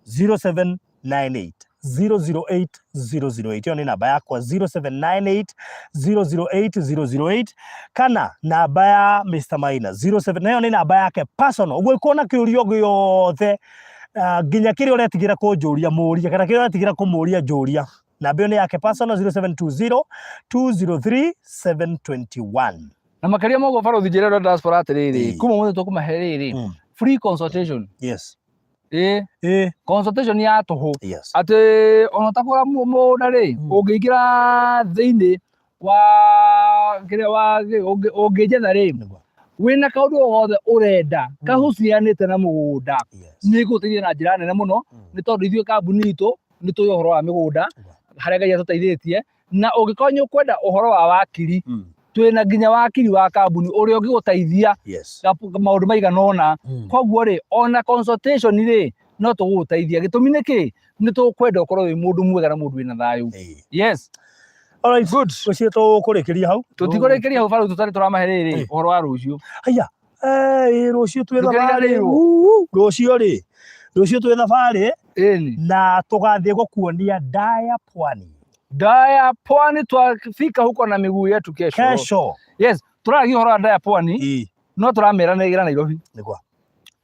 0798 008 008, ĩyo nĩ namba yakwa, 0798 008 008, kana namba ya Mr. Maina 07, nayo nĩ namba yake personal. Ũguo ĩkuona kĩũria o gĩothe, nginya kĩrĩa ũretigĩra kũnjũria mũrie, kana kĩrĩa ũretigĩra kũmũria njũria, namba ĩyo nĩ yake personal, 0720 203 721. Na makĩria ma ũguo, barothi, njĩra ĩrĩa diaspora atĩrĩrĩ, kuma ũmũthĩ tũkũmahe rĩrĩ, free consultation. Ĩĩ, consultation ya tũhũ. Atĩ ona ũtakũra mũgũnda rĩ, ũngĩingĩra thĩinĩ wa kĩrĩa wa ũngĩnjetha rĩ, wĩna kaũndũ o gothe ũrenda kahucianĩte na mũgũnda, nĩ ngũgũteithia na njĩra nene mũno, nĩ tondũ ithuĩ kambuni itũ nĩ tũĩ ũhoro wa mĩgũnda, harĩa Ngai atũteithĩtie. Na ũngĩkorwo nĩ ũkwenda ũhoro wa wakiri, twĩna nginya wakiri wa kambuni ũrĩa ũngĩgũteithia maũndũ maigana ũna. Koguo rĩ, ona consultation rĩ, no tũgũgũteithia. Gĩtũmi nĩ kĩ? Nĩ tũkwenda ũkorwo wĩ mũndũ mwega na mũndũ wĩna thayũ. Yes. Alright, good. Ũcio tũkũrĩkĩria hau. Tũtikũrĩkĩria hau baru tũtarĩ tũramahe rĩrĩ ũhoro wa rũciũ. Haya. Rũciũ twĩ thabarĩ. Ndũkĩriganĩrwo. Rũciũ rĩ. Rũciũ twĩ thabarĩ Ĩni. Na tũgathiĩ gũkuonia Ndaya Pwani. Ndaya Pwani, twafika huko na miguu yetu kesho. Kesho. Yes, tũraragia ũhoro wa Ndaya Pwani, no tũramera nĩ ĩra Nairobi. Nĩguo.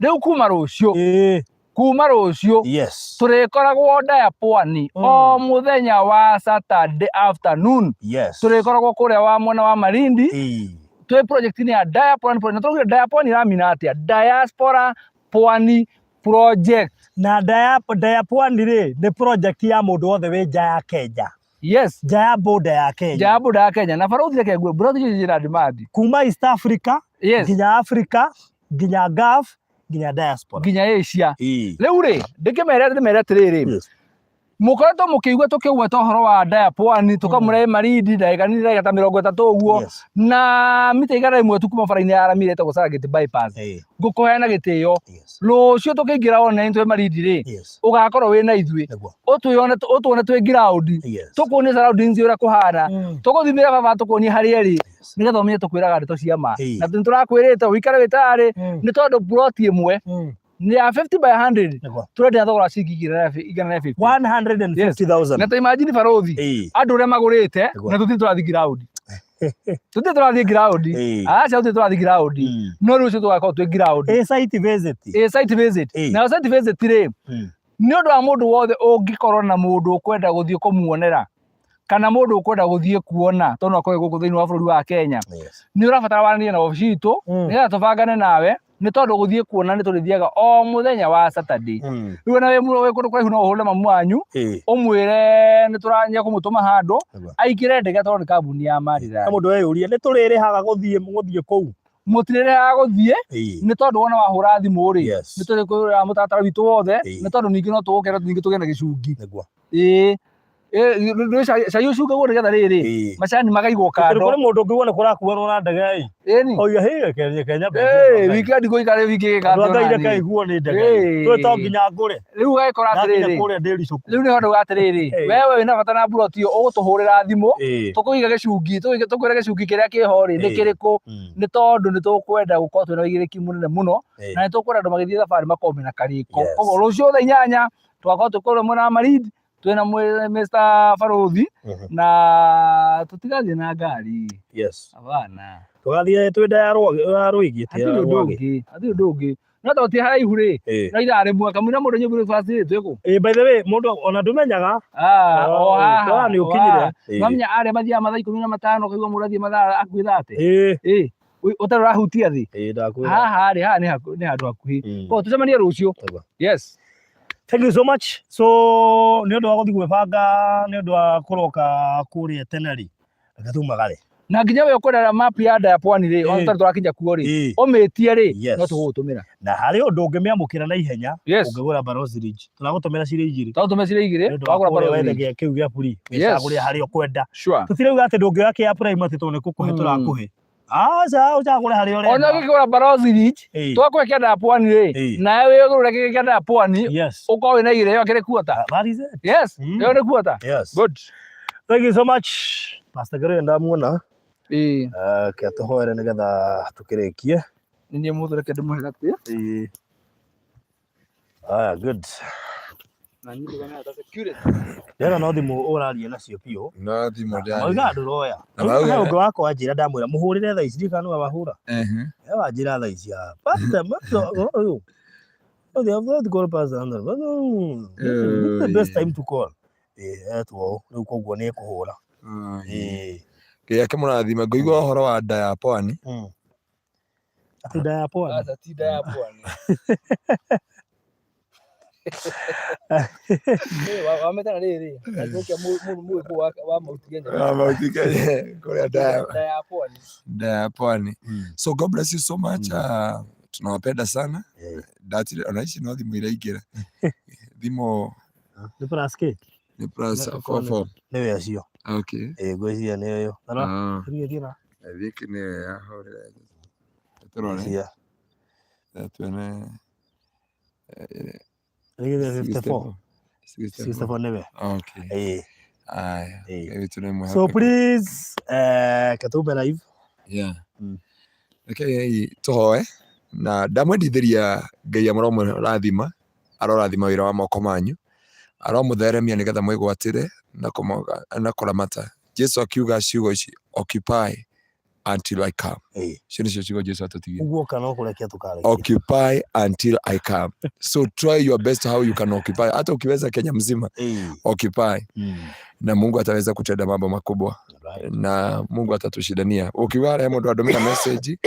Rĩu kuma rũciũ, kuma rũciũ tũrĩkoragwo Ndaya Pwani o mũthenya wa Saturday afternoon. Tũrĩkoragwo kũrĩa wa mwena wa Malindi, twĩ project-inĩ ya Ndaya Pwani Project. Na tũraugire Ndaya Pwani ĩramina atĩa? Diaspora Pwani Project. Na Ndaya Pwani rĩ, nĩ project ya mũndũ wothe wĩ nja ya Kenya. Nja ya border ya Kenya. Nja ya border ya Kenya. Na barũthi, reke ngue, barũthi icio ciĩna demand. Kuma East Africa nginya Africa, nginya Gulf, nginya diaspora. Nginya Asia. Rĩu rĩ, ndĩkĩmere ndĩmere atĩrĩrĩ, mũkoretwo mũkĩigua tũkĩgweta ũhoro wa Ndaya Pwani, tũkamũrehe Malindi, ndagĩka nini, ndagĩka ta 30 ũguo, na mita 100 tu kuma bara-inĩ ya rami ĩrĩa ĩtagwo Serengeti Bypass. Ngũkũhe na gĩtĩo, rũciũ tũkĩingĩra online twĩ Malindi rĩ, ũgakorwo wĩ na ithuĩ, ũtwĩone, ũtuone twĩ ground, tũkuonie surroundings ũrĩa kũhana, tũgũthimĩra baba, tũkuonie harĩa ĩrĩ, nĩgetha ũmenye tũkwĩraga ndeto cia ma. Na nĩ tũrakwĩrĩte ũikare wĩ tayarĩ, nĩ tondũ plot ĩmwe Nĩ ya 50 by 100. Nĩguo. Tũrendia thogora wa ciringi 150. 150,000. Na ta imagine barothi Ĩĩ. andũ ũrĩa magũrĩte Nĩguo. na tũtirĩ tũrathiĩ ground. Tũtirĩ tũrathiĩ ground. Aca tũtirĩ tũrathiĩ ground. No rĩu ũcio tũgakorwo twĩ ground. Ĩ site visit. Ĩ site visit. Ĩĩ. Na site visit rĩ, nĩ ũndũ wa mũndũ wothe ũngĩkorwo na mũndũ ũkwenda gũthiĩ kũmuonera kana mũndũ ũkwenda gũthiĩ kuona tondũ no akorwo gũkũ thĩinĩ wa bũrũri wa Kenya Yes. nĩ ũrabatara waranĩrie na wabici itũ nĩgetha tũbangane nawe nĩ tondũ gũthiĩ kuona nĩ tũrĩthiaga o mũthenya wa Saturday. Rĩu ona wĩ mũno wĩ kũndũ kũraihu no ũhũrĩre mamu wanyu ũmwĩre nĩ tũranya kũmũtũma handũ aingĩre ndege tondũ nĩ kambuni ya Na Maridadi. mũndũ weyũria nĩ tũrĩrĩhaga gũthiĩ gũthiĩ kũu. Mũtirĩrĩhaga gũthiĩ nĩ tondũ wona wahũra thimũ rĩ nĩ tũrĩkwĩra mũtaratara witũ wothe nĩ tondũ ningĩ no tũgũkĩra ningĩ tũgĩe na gĩcungi. Ĩĩ. Ĩĩ, cai cai ũcungagwo nĩgetha rĩrĩ macani makaigwo Tondũ kando. kũrĩ mũndũ ũngĩigua nĩ kũrakuanwo na ndege ĩ. Ĩni. Oiga hĩ reke reke nyambe Ĩĩ, weekend gũikare wiki Andũ a ĩgĩka Ngai atĩa reke onaniĩ. iguo nĩ ndege ĩ. Tũĩ to Ĩĩ. nginya ngũre. Rĩu ũgagĩkora Ndakinya atĩrĩrĩ, kũrĩa ndĩricũku. rĩu nĩho ndauga atĩrĩrĩ, Ĩĩ. we wĩna bata na mburoti ĩyo ũgũtũhũrĩra thimũ, Ĩĩ. tũkũiga gĩcungi, tũkwĩre gĩcungi kĩrĩa kĩho rĩ, nĩ Ĩĩ. kĩrĩkũ, nĩ tondũ nĩ tũkwenda gũkorwo twĩna ũigĩrĩrĩki mũnene mũno, Ĩĩ. na nĩ tũkwenda andũ magĩthiĩ thabarĩ makorwo mena karĩko. Yes. Koguo rũciũ thaa 8 tũgakorwo twĩ kũrĩa mwena wa Malindi, twĩna Mr. Barũthi na tũtigathiĩ na ngari. Yes. Hapana. Tũgathiĩ twĩ nda ya ya rwĩgĩ ti ya Hatirĩ ũndũ rwagĩ. ũngĩ, hatirĩ ũndũ ũngĩ. No tondũ ti haraihu rĩ, Ĩĩ. no ithaa rĩmwe kamũira mũndũ nyũmba breakfast rĩ twĩ kũ? Ĩĩ, by the way mũndũ ona ndũmenyaga. Ah, o Oh, haha, twaga nĩ o ũkinyire. haha. Ĩĩ. Wamenya arĩa mathiaga mathaa 15 ũkaigua mũndũ athiĩ mathaa hakuhĩ 30. Ĩĩ. Ĩĩ, ũtarĩ ũrahutia thĩ. Ĩĩ, ndakwĩra. Haha rĩ, haha nĩ handũ hakuhĩ. Koguo tũcemanie rũciũ. Nĩguo. Yes. Thank you so much. So nĩ ũndũ wa gũthiĩ gwĩbanga nĩ ũndũ wa kũroka kũrĩa tene rĩ, reke tumagare. Na nginya we ũkwenda map ya nda ya pwani rĩ, ona Ĩĩ. tũtarĩ tũrakinya kuo rĩ, Ĩĩ. ũmĩtie rĩ, Yes. no tũgũgũtũmĩra. Na harĩ ũndũ ũngĩmĩamũkĩra na ihenya, Yes. ũngĩgũra Barozi Ridge. Tũragũtũmĩra cirĩ igĩrĩ. Tũragũtũmĩra cirĩ igĩrĩ, Nĩ ũndũ wa wagũra kũrĩa Barozi wethe Ridge. kĩu gĩa free, Yes. wĩcagũre harĩa ũkwenda. Sure. Tũtirauga atĩ ndũngĩoya kĩa prime atĩ tondũ nĩ kũkũhe tũrakũhe. Aca ũcagũre harĩa Ona ũrenda. ũngĩkĩgũra Barozi Ridge, Ĩĩ. twakũhe kĩanda ya pwani rĩ, Ĩĩ. nawe wĩgũrĩre kĩngĩ kĩanda ya pwani, Yes. ũkorwo wĩna igĩrĩ, ĩyo ĩkĩrĩ quarter. That is it. Yes, ĩyo nĩ quarter. Yes. Good. Thank you so much. Pastor Gary ndamuona. Ĩĩ. Reke atũhoere nĩgetha tũkĩrĩkie. Nĩ niĩ mũthũ reke ndĩmũhe gatĩ. Ĩĩ. Aya, good. Na niĩ ndĩrona ta security. Ndĩrona no thimũ ũraria nacio biũ. No thimũ ndĩraria. Mauga ndũroya. Na mauga- He ũngĩ wakwa anjĩra ndamwĩra mũhũrĩre thaa ici ndiũĩ kana nĩwe wahũra. Ehe. He wanjĩra thaa ici ah, pastor, pastor, ũyũ. Oh, they have not called pastor Andrew. But, this is the best time to call. Ĩĩ, etwo ũũ, rĩu koguo nĩ ekũhũra. Ĩĩ. Ngai akĩmũrathime ngũigua ũhoro wa nda ya pwani. Atĩ nda ya pwani. Aca ti nda ya pwani. Ĩ, wametana rĩrĩ, agĩũkia mũgĩkũyũ wa Mount Kenya. Wa Mount Kenya, kũrĩa nda ya Nda ya pwani. nda ya pwani. So God bless you so much. Tunawapenda sana. Ndatire ona ici no thimũ iraingĩra. Thimũ Nĩ plus kĩ? nĩ plus 44. Nĩwe ũcio. Okay. Ĩĩ, ngwĩciria nĩ ũyũ. Rora, Ah. thiĩ thiĩ na. I think nĩyo yahũrĩra. Tũrore. Cia. Tuone. Rĩgĩthĩ 54. 64. 64 nĩwe. Okay. Ĩĩ. Aya. Ĩĩ. Ngai witũ nĩ mwĩhokeku. So please, katume live. Yeah. Rekei tũhoe na ndamwendithĩria Ngai amũrathima arorathima wĩra wa moko manyu aromũtheremia nĩgetha mwĩgwatĩre na na kũramata Jesu akiuga ciugo ici occupy until I come. Ĩĩ. Icio nĩcio ciugo Jesu atũtigire. Ũguo kana no kũrekia tũkarekia. Occupy until I come. So try your best how you can occupy. Hata ukiweza Kenya mzima Ĩĩ. occupy na Mungu ataweza kutenda mambo makubwa. Na Mungu atatushindania. Ukiuga harĩa mũndũ andũmĩra message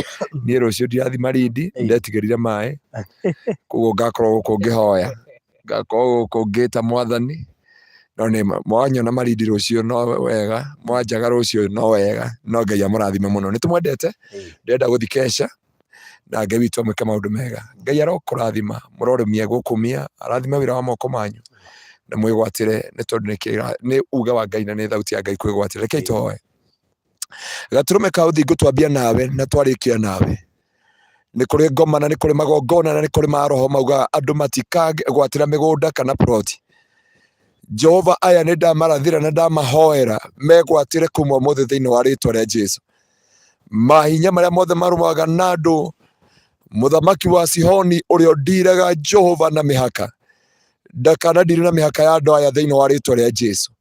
niĩ rũciũ ndirathiĩ Malindi ndetigĩrire maĩ koguo ngakorwo gũkũ ngĩhoya ngakorwo gũkũ ngĩta mwathani no nĩ ma, mwanyona Malindi rũciũ no wega mwanjaga rũciũ no wega no Ngai amũrathime mũno nĩ tũmwendete ndĩrenda gũthiĩ kesha na Ngai witũ amwĩke maũndũ mega Ngai arokũrathima mũrorũmia gũkũmia arathime wĩra wa moko manyu na mwĩgwatĩre nĩ tondũ nĩ uge wa Ngai na nĩ thauti ya Ngai kwĩgwatĩra rekei tũhoe gatũrũme ka ũthingu twambia nawe na twarĩkia nawe nĩ kũrĩ ngoma na nĩ kũrĩ magongona na nĩ kũrĩ maroho maugaga andũ matikagwatĩra mĩgũnda kana ploti Jehova aya nĩ ndamarathĩra na ndamahoera megwatĩre kuma ũmũthĩ thĩinĩ wa rĩtwa rĩa Jesu mahinya marĩa mothe marũaga na andũ Mũthamaki wa Sihoni ũrĩa ũndiraga Jehova na mĩhaka ndakanandire na mĩhaka ya andũ aya thĩinĩ wa rĩtwa rĩa Jesu.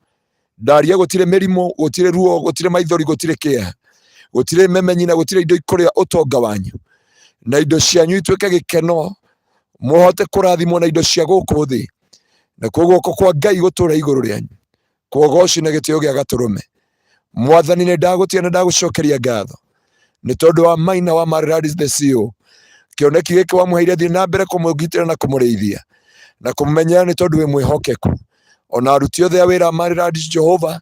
Ndaria gũtirĩ mĩrimũ, gũtirĩ ruo, gũtirĩ maithori, gũtirĩ kĩeha, gũtirĩ memenyi na gũtirĩ indo ikũrĩa ũtonga wanyu, na indo cianyu ituĩke gĩkeno, mũhote kũrathimwo na indo cia gũkũ thĩ, nakuo guoko kwa Ngai gũtũũre igũrũ rĩanyu. Kwogoci na gĩtĩo gĩa gatũrũme. Mwathani nĩ ndagũtĩa na ndagũcokeria ngatho nĩ tondũ wa maina wa Maridadi the CEO. Kĩoneki gĩkĩ wamũheire thiĩ na mbere kũmũgitĩra na kũmũrĩithia na kũmũmenyerera nĩ tondũ wĩ mwĩhokeku. Ona aruti othe a wĩra a Maridadi Jehova,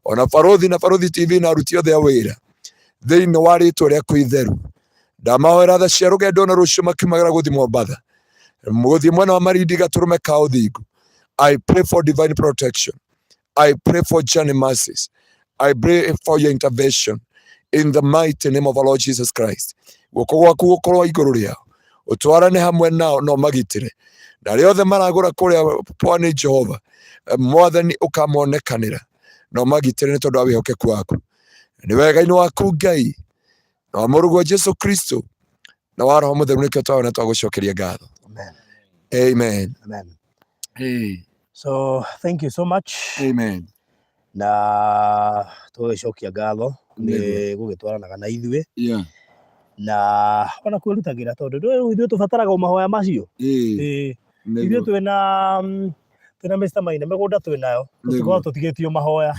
ona Barũthi na Barũthi TV na aruti othe a wĩra thĩinĩ wa rĩtwa rĩaku itheru. Ndamahoera tha cia rũgendo na rũciũ makiumagara gũthiĩ Mombatha gũthiĩ mwena wa Malindi gatũrũme ka ũthingu. I pray for divine protection. I pray for journey mercies. I pray for your intervention in the mighty name of our Lord Jesus Christ. Guoko gwaku gũkorwo igũrũ rĩao, ũtwarane hamwe nao na ũmagitĩre. Na arĩa othe maragũra kũrĩa pwani Jehova, Mwathani ũkamonekanĩra na ũmagitĩre nĩ tondũ wa wĩhokeku waku. Nĩ wega-inĩ waku Ngai, na wa mũrũguo Jesu Kristo, na wa Roho Mũtheru nĩkĩo twawona twagũcokeria ngatho. Amen. Amen. Amen. Hey. So thank you so much. Amen. Na tũgagĩcokia ngatho nĩ gũgĩtwaranaga na ithuĩ Yeah. na ona kwĩrutagĩra tondũ rĩu ithuĩ tũbataraga o mahoya macio. Ĩĩ. Ĩĩ. Ithuĩ Nĩguo. twĩna twĩna Mr. Maina mĩgũnda twĩnayo tũtikoragwo Nĩguo. tũtigĩtio mahoya.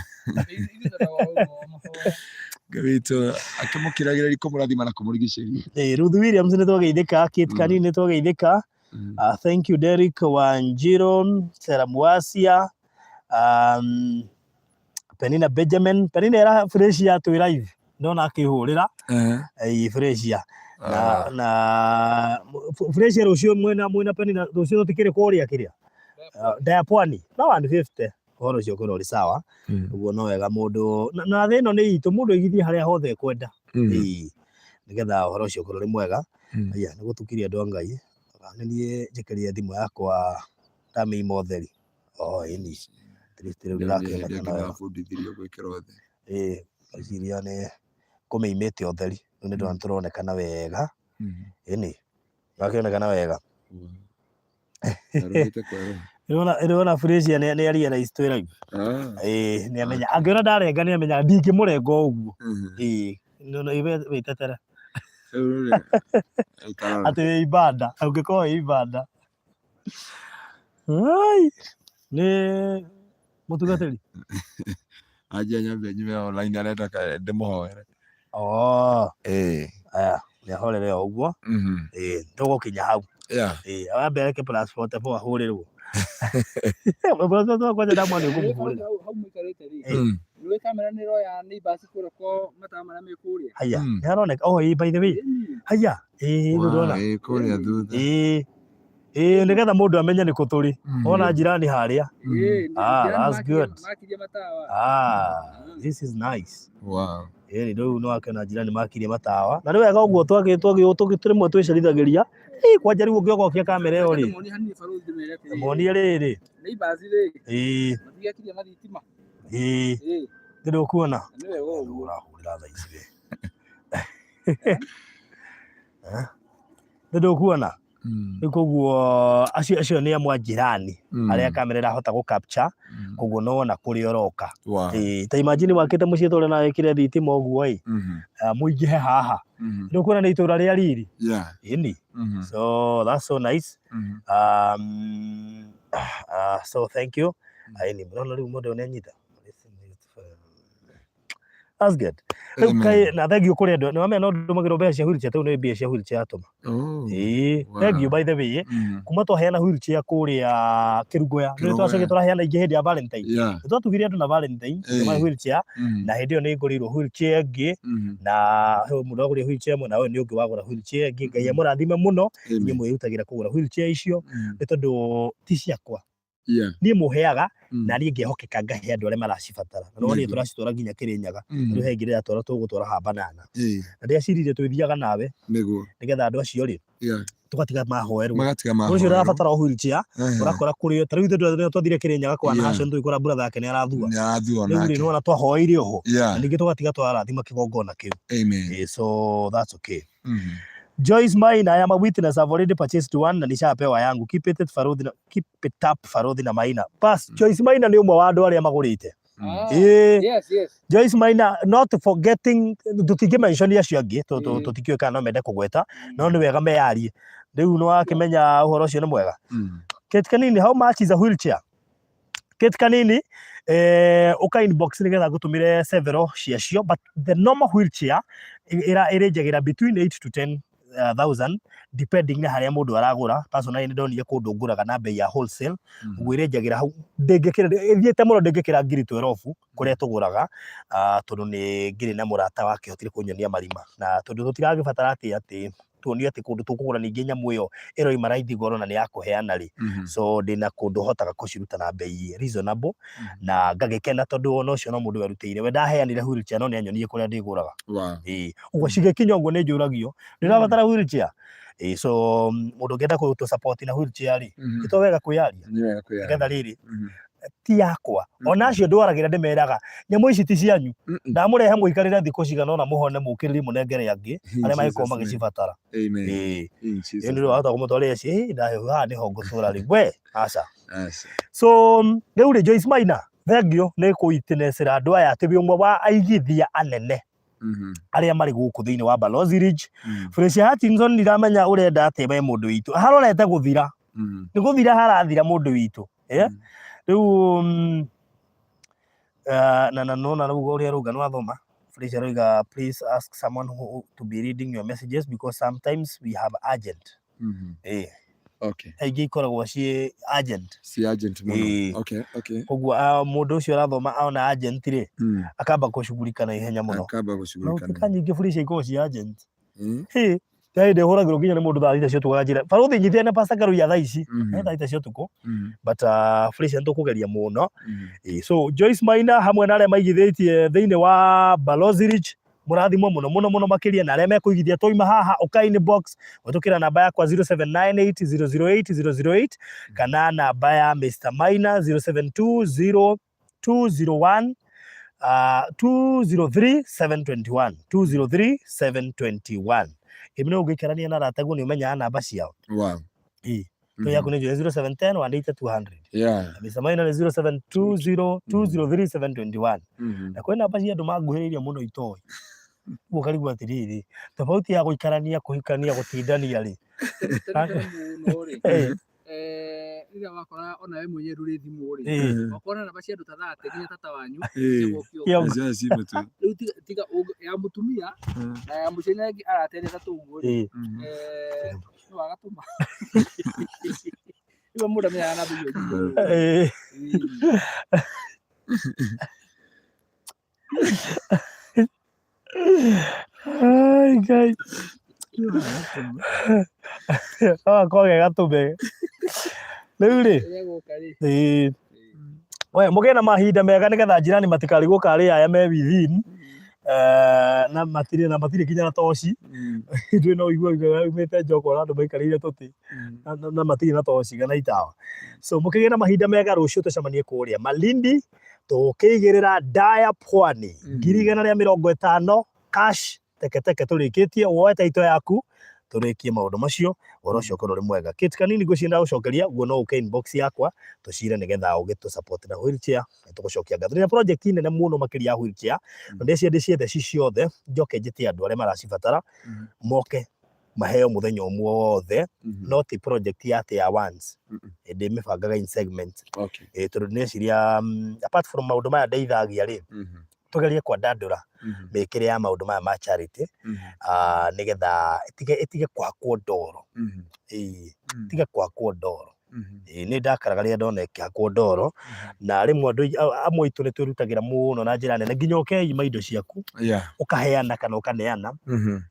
Ngai witũ akĩmũkĩragĩrĩria kũmũrathima na kũmũrigicĩria. Ĩĩ, Ruth Williams nĩ twageithĩka, Kate Kanini nĩ twageithĩka. Thank you Derek Wanjiro, Sarah Muasia, Penina Benjamin. Penina era fresh ya twĩ live. Ndona akĩhũrĩra ĩĩ fresh ya. Na na fresh ya rũciũ mwena mwena Penina rũciũ tũtikĩrĩ kũrĩa kĩrĩa. Ndaya Pwani no 150 ũhoro ũcio ũkorwo ũrĩ sawa. Ũguo no wega mũndũ na na thĩ ĩno nĩ itũ mũndũ aigithie harĩa hothe ekwenda. Ĩĩ nĩgetha ũhoro ũcio ũkorwo ũrĩ mwega. Aya nĩ gũtukirie andũ a Ngai. Nĩ niĩ njĩkĩrire thimũ yakwa ndamĩima ũtheri. Oh, ĩni. At least rĩu ndĩrakĩonekana wega. Ndabundithirio gwĩkĩra ũtheri. Ĩĩ, ngwĩciria nĩ kũmĩimĩte ũtheri. Rĩu nĩ ndĩrona tũronekana wega. Ĩni, ũrakĩonekana wega. Ndarũmĩte kwerũha. Ĩrona ĩrona Felicia nĩ nĩ arealize twĩ live. Ĩĩ, nĩ amenya. Angĩona ndarenga nĩ amenya ndingĩmũrenga o ũguo. Ĩĩ, no no iwe wĩtetere. Rĩu rĩ, ĩtarora. Atĩ wĩ ibanda, ũngĩkorwo wĩ ibanda. Ai, nĩ mũtungatĩri. Anjia nyambe nyume online arenda ndĩmũhoere. Oh, Ĩĩ. aya, nĩ ahorere o ũguo. Ĩĩ, tũgũkinya hau. Yeah. Ĩĩ, ambe areke plus 44 ahũrĩrwo. Plus 44 kwanja ndamwona nĩ ũkũmũhũrĩra. Hau mũikarĩte rĩ, Mm. nĩ kamera nĩ ĩroya neighbors kũrĩa kwa matawa marĩa me kũrĩa. Haya, Mm. nĩ haroneka. Oh, ĩĩ, by the way. Haya, ĩĩ, Wow, nĩ ndona. ĩĩ, kũrĩa thutha. Ĩĩ, ĩĩ, nĩgetha mũndũ amenye nĩ kũ tũrĩ. Ona njirani harĩa. Ĩĩ, Ah, njirani that's good. makirie matawa. Ah, this is nice. Wow. Ĩĩ, rĩu nĩ wakĩona njirani makirie matawa. Na nĩ wega ũguo twagĩ twagĩ rĩmwe twĩcerithagĩria. Ĩĩ, kwanja rĩu ũngĩoka ũkia kamera ĩyo rĩ. Monie hanini barũthi ndĩmere atĩrĩrĩ. Monie rĩrĩ. Neighbors rĩ, Ĩĩ, matigakirie mathitima. ĩĩ, Ĩĩ, nĩ ndũkuona. na nĩ wega ũguo. Ũrahũrĩra thaa ici we. Eh? Nĩ ndũkuona. Rĩu koguo acio acio nĩ amwe a njirani arĩa kamera ĩrahota gũ capture koguo no wona kũrĩa ũroka. Wow. Ĩĩ, ta imagine wakĩte mũciĩ ta ũrĩa nawe wĩkĩre thitima ũguo ĩ, mũingĩhe haha. Nĩ ũkuona nĩ itũra rĩa riri. Yeah. Ĩni. So that's so nice. So thank you. Ĩni, mũrona rĩu mũndũ nĩ anyita. That's good. Rĩu Amen. kaĩ na thank you kũrĩ andũ nĩ wamenya no ndũmagĩrwo mbeca cia wheelchair tondũ nĩ mbia cia wheelchair atũma. Oh. Ĩĩ, Wow. thank you by the way. Kuma twaheana wheelchair kũrĩa Kĩrungoya, nĩ Kĩrũngoya. twacokire tũraheana ingĩ hĩndĩ ya Valentine. Yeah. Nĩ twatugire andũ na Valentine, Ĩĩ. tũmahe wheelchair na hĩndĩ ĩyo nĩ ngũrĩirwo wheelchair ĩngĩ na he mũndũ wagũrire wheelchair ĩmwe na ũyũ nĩ ũngĩ wagũra wheelchair ĩngĩ. Ngai amũrathime mũno, inyuĩ mwĩrutagĩra kũgũra wheelchair icio nĩ tondũ ti ciakwa. Yeah. Niĩ mũheaga Mm. na niĩ ngehokeka ngahe andũ arĩa maracibatara. Na nĩwonire Nĩguo. tũracitwara nginya Kĩrĩnyaga. Rĩu he ingĩ ndĩratwara tũgũtwara ha banana. Ĩĩ, Na ndĩreciririre twĩthiaga nawe nĩguo. nĩgetha andũ acio rĩ Yeah. tũgatiga mahoerwo. Magatiga Mũndũ ũcio mahoerwo. ũrabatara o wheelchair Ehe. ũrakora kũrĩ ta rĩu ithuĩ twathire Kĩrĩnyaga kwa Yeah. Nahashon tũgĩkora brother yake nĩ arathua. Nĩ arathua Rĩu rĩ onake. nĩwona twahoeire oho Yeah. na ningĩ tũgatiga twarathima kĩgongona kĩu. Amen. Ĩĩ, so that's okay. Joyce Maina, I am a witness. I've already purchased one na nishapewa yangu. Keep it Farodhi na, keep it up Farodhi na Maina. Bas, Joyce Maina nĩ ũmwe wa andũ arĩa magũrĩte. Ah, Ĩĩ. yes. Joyce Maina, not forgetting, tũtingĩ mention acio angĩ, tũtikĩũĩ kana no mende kũgweta, no nĩ wega meyarie. Rĩu nĩ wakĩmenya ũhoro ũcio nĩ mwega. Kate Kanini, how much is a wheelchair? Kate Kanini, ũka inbox nĩgetha ngũtũmĩre several ciacio, but the normal wheelchair ĩrĩnjagĩra between 8 to 10 thousand depending na harĩa mũndũ aragũra. Personally nĩ ndonire kũndũ ngũraga na bei ya wholesale, ũguo ĩrĩnjagĩra hau, ndĩngĩkĩra, ĩthiĩte mũno ndĩngĩkĩra ngiri 12 kũrĩa tũgũraga, tondũ nĩ ngĩrĩ na mũrata wakĩhotire kũnyonia marima, na tondũ tũtiragĩbatara atĩ tuonio atĩ kũndũ tũkũgũra ningĩ nyamũ ĩyo ĩroima raithi goro na nĩ ya kũheana rĩ. So ndĩna kũndũ hotaga kũciruta na bei reasonable, na ngagĩkena tondũ ona ũcio no mũndũ werutĩire, we ndaheanire wheelchair no nĩ anyonirie kũrĩa ndĩgũraga. Ĩĩ, ũguo cigĩkinya ũguo nĩ njũragio ndĩrabatara wheelchair. Ĩĩ, so mũndũ ũngĩenda gũtũ support na wheelchair rĩ, nĩ to wega kwĩyaria Nĩ wega kwĩyaria. nĩgetha rĩrĩ ti yakwa, ona acio ndwaragĩra ndĩmeraga nyamũ ici ti cianyu, ndamũrehe mũikarĩre thikũ cigana ũna mũhone mũkĩrĩrie mũnengere angĩ arĩa mangĩkorwo magĩcibatara. Amen. Ĩĩ. In Jesus Ĩĩ, nĩ wahota kũmũtwarĩra ciĩ, "Ĩ, ndahehu haha nĩho ngũtũra rĩu we aca." Aca. So rĩu rĩ, Joyce Maina, thengio nĩ kũitinecera andũ aya atĩ wĩ ũmwe wa aigithia anene arĩa marĩ gũkũ thĩinĩ wa Balozi Ridge. Fresia Hutchinson, ndiramenya ũrenda atĩa we mũndũ witũ, harorete gũthira, nĩ gũthira harathira mũndũ witũ. Rĩu na nona rĩu ũrĩa rauga nĩ wathoma. Fresia aroiga, please ask someone who to be reading your messages because sometimes we have urgent. Aingĩ ikoragwo ciĩ urgent. Si urgent mũno. Ĩĩ. Koguo mũndũ ũcio ũrathoma ona urgent rĩ, akamba kũcugurika na ihenya mũno. Akamba Na gũcugurika. gũtuĩka nyingĩ Fresia ikoragwo ciĩ urgent. Hĩ, he hĩndĩ hũragĩrwo nginya nĩ mũndũ thaa thita cia ũtukũ akanjĩra, "Barũthi, nyitĩrĩra na Pastor Karuiya thaa ici." Thaa thita cia ũtukũ. But Fresia nĩ tũkũgeria mũno. Ĩĩ, so Joyce Maina hamwe na arĩa maigithĩtie thĩinĩ wa Balozi Ridge, mũrathimwo mũno mũno mũno makĩria, na arĩa mekũigithia twauma haha, ũka inbox ũtũkĩra namba yakwa 0798008008 kana namba ya Mr Maina 0720201 203 721 203 721. Ĩmwe nĩ ũngĩikarania na arata guo nĩ ũmenyaga namba ciao. Ĩĩ. To yaku nĩ 0710 180 200. Mr Maina nĩ 0720 203 721. Na kwĩ namba cia andũ manguhĩrĩirie mũno itoĩ. Ũguo ũkarigwo atĩrĩrĩ, tofauti ya gũikarania, kũhikania, gũtindania rĩ. Tene mũno rĩ, rĩrĩa wakora ona we mwenyewe ndũrĩ thimũ rĩ, wakora namba cia andũ ta thate nginya tata wanyu ciagũkio. Kĩongo. Cia cimũ tu. Rĩu tiga ya mũtumia na ya mũciari na ĩngĩ arata erĩ atatũ ũguo rĩ, nĩ wagatũma. Rĩu mũndũ amenyaga namba icio nyingĩ. Ai, Ngai. Gakorwo ge gatũme. Rĩu rĩ, Rĩrĩa gũka rĩ. Ĩĩ. We, mũgĩe na mahinda mega nĩgetha njirani matikarigwo karĩ aya me within. Na matirĩ nginya na toci. Ndũĩ no ũigue umĩte nja ũkona andũ maikarĩire tũtĩ na matirĩ na toci kana itawa. So mũkĩgĩe na mahinda mega, rũciũ tũcemanie kũrĩa Malindi tũkĩigĩrĩra Ndaya Pwani 150,000 cash teke teke tũrĩkĩtie, woe taito yaku tũrĩkie maũndũ macio, ũhoro ũcio ũkorwo ũrĩ mwega. Kate Kanini, ngwĩciria ndagũcokeria guo, no ũke inbox yakwa tũcire nĩgetha ũgĩtũ support na wheelchair, nĩ tũgũcokia ngatho. Ndĩna project nene mũno makĩria ya wheelchair, na ndĩcienda ndĩciethe ci ciothe, njoke njĩte andũ arĩa maracibatara moke maheo mũthenya ũmwe wothe, no ti project ya atĩ ya once, ndĩmĩbangaga in segment. Tondũ ndĩreciria apart from maũndũ maya ndeithagia rĩ, tũgerie kwandandũra mĩkĩre ya maũndũ maya ma charity, nĩgetha ĩtige kũhakwo ndoro. Ĩĩ, ĩtige kũhakwo ndoro. Ĩĩ, nĩ ndakaraga rĩrĩa ndona ĩkĩhakwo ndoro, na rĩmwe andũ amwe aitũ nĩ twĩrutagĩra mũno na njĩra nene nginya ũkeima indo ciaku ũkaheana kana ũkaneana.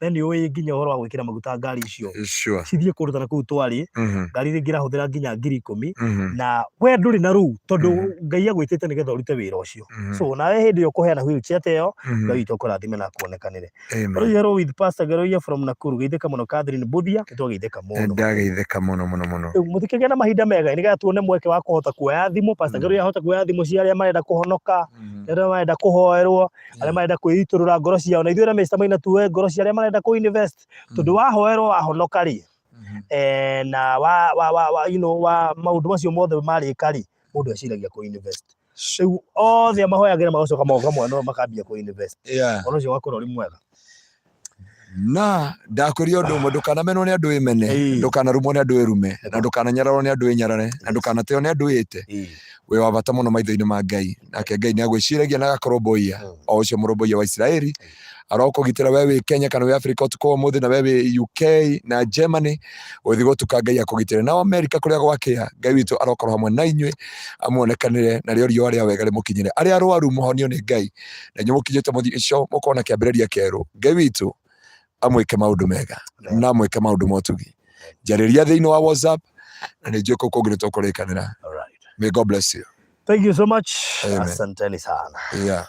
We nĩ ũĩ nginya ũhoro wa gwĩkĩra maguta ngari icio cithiĩ kũndũ ta nakũu twarĩ, ngari rĩngĩ ĩrahũthĩra nginya 10,000, na we ndũrĩ na rũu tondũ Ngai agwĩtĩte nĩgetha ũrute wĩra ũcio. So nawe hĩndĩ ĩyo ũkũheana wheelchair ta ĩyo, Ngai witũ akũrathime na akuonekanĩre. Amen. Hello with Pastor Geroia from Nakuru. Geithĩka mũno Catherine Buthia, nĩ twageithĩka mũno. Ndageithĩka mũno mũno mũno. Rĩu mũtikĩgĩe na mahinda. mahinda mega nĩgetha tuone mweke wa kũhota kuoya thimũ. Pastor Ngeruya ahote kuoya thimũ cia arĩa marenda kũhonoka, arĩa marenda kũhoerwo, arĩa marenda kwĩitũrũra ngoro ciao, na ithuĩ na Mr. Maina tuoe ngoro cia arĩa marenda kũ invest, tondũ wahoerwo wahonoka rĩ, na wa, wa, wa, wa, you know, wa maũndũ macio mothe marĩka rĩ, mũndũ eciragia kũ invest. Rĩu othe mahoyagĩra magacoka moka mwena makambia kũ invest. Ũhoro ũcio ũgakorwo ũrĩ mwega. Na ndakwĩria ũndũ ũmwe, ndũkanamenwo nĩ andũ wĩmene, ndũkanarumwo nĩ andũ wĩrume, na ndũkananyararwo nĩ andũ wĩnyarare, na ndũkanateo nĩ andũ wĩte. Wĩ wa bata mũno maitho-inĩ ma Ngai, nake Ngai nĩ agwĩciragia na agakũrũmbũiya, o ũcio mũrũmbũiya wa Isiraeli. Arokũgitĩra we wĩ Kenya kana wĩ Afrika ũtukũ wa ũmũthĩ, na we wĩ UK na Germany gũthiĩ gũtuka, Ngai akũgitĩre. Nao Amerika kũrĩa gwakĩa, Ngai witũ arokorwo hamwe na inyuĩ, amuonekanĩre, narĩo riũa rĩa wega rĩmũkinyĩre. Arĩa arwaru mũhonio nĩ Ngai, na inyuĩ mũkinyĩte mũthiĩ mũkorwo na kĩambĩrĩria kĩerũ. Ngai witũ amwĩke maũndũ mega na amwĩke maũndũ ma ũtugi. Njarĩria thĩinĩ wa WhatsApp na nĩ njũĩ kũu kũngĩ nĩ tũkũrĩkanĩra. All right. May God bless you. Thank you so much. Amen. Asanteni sana. Yeah.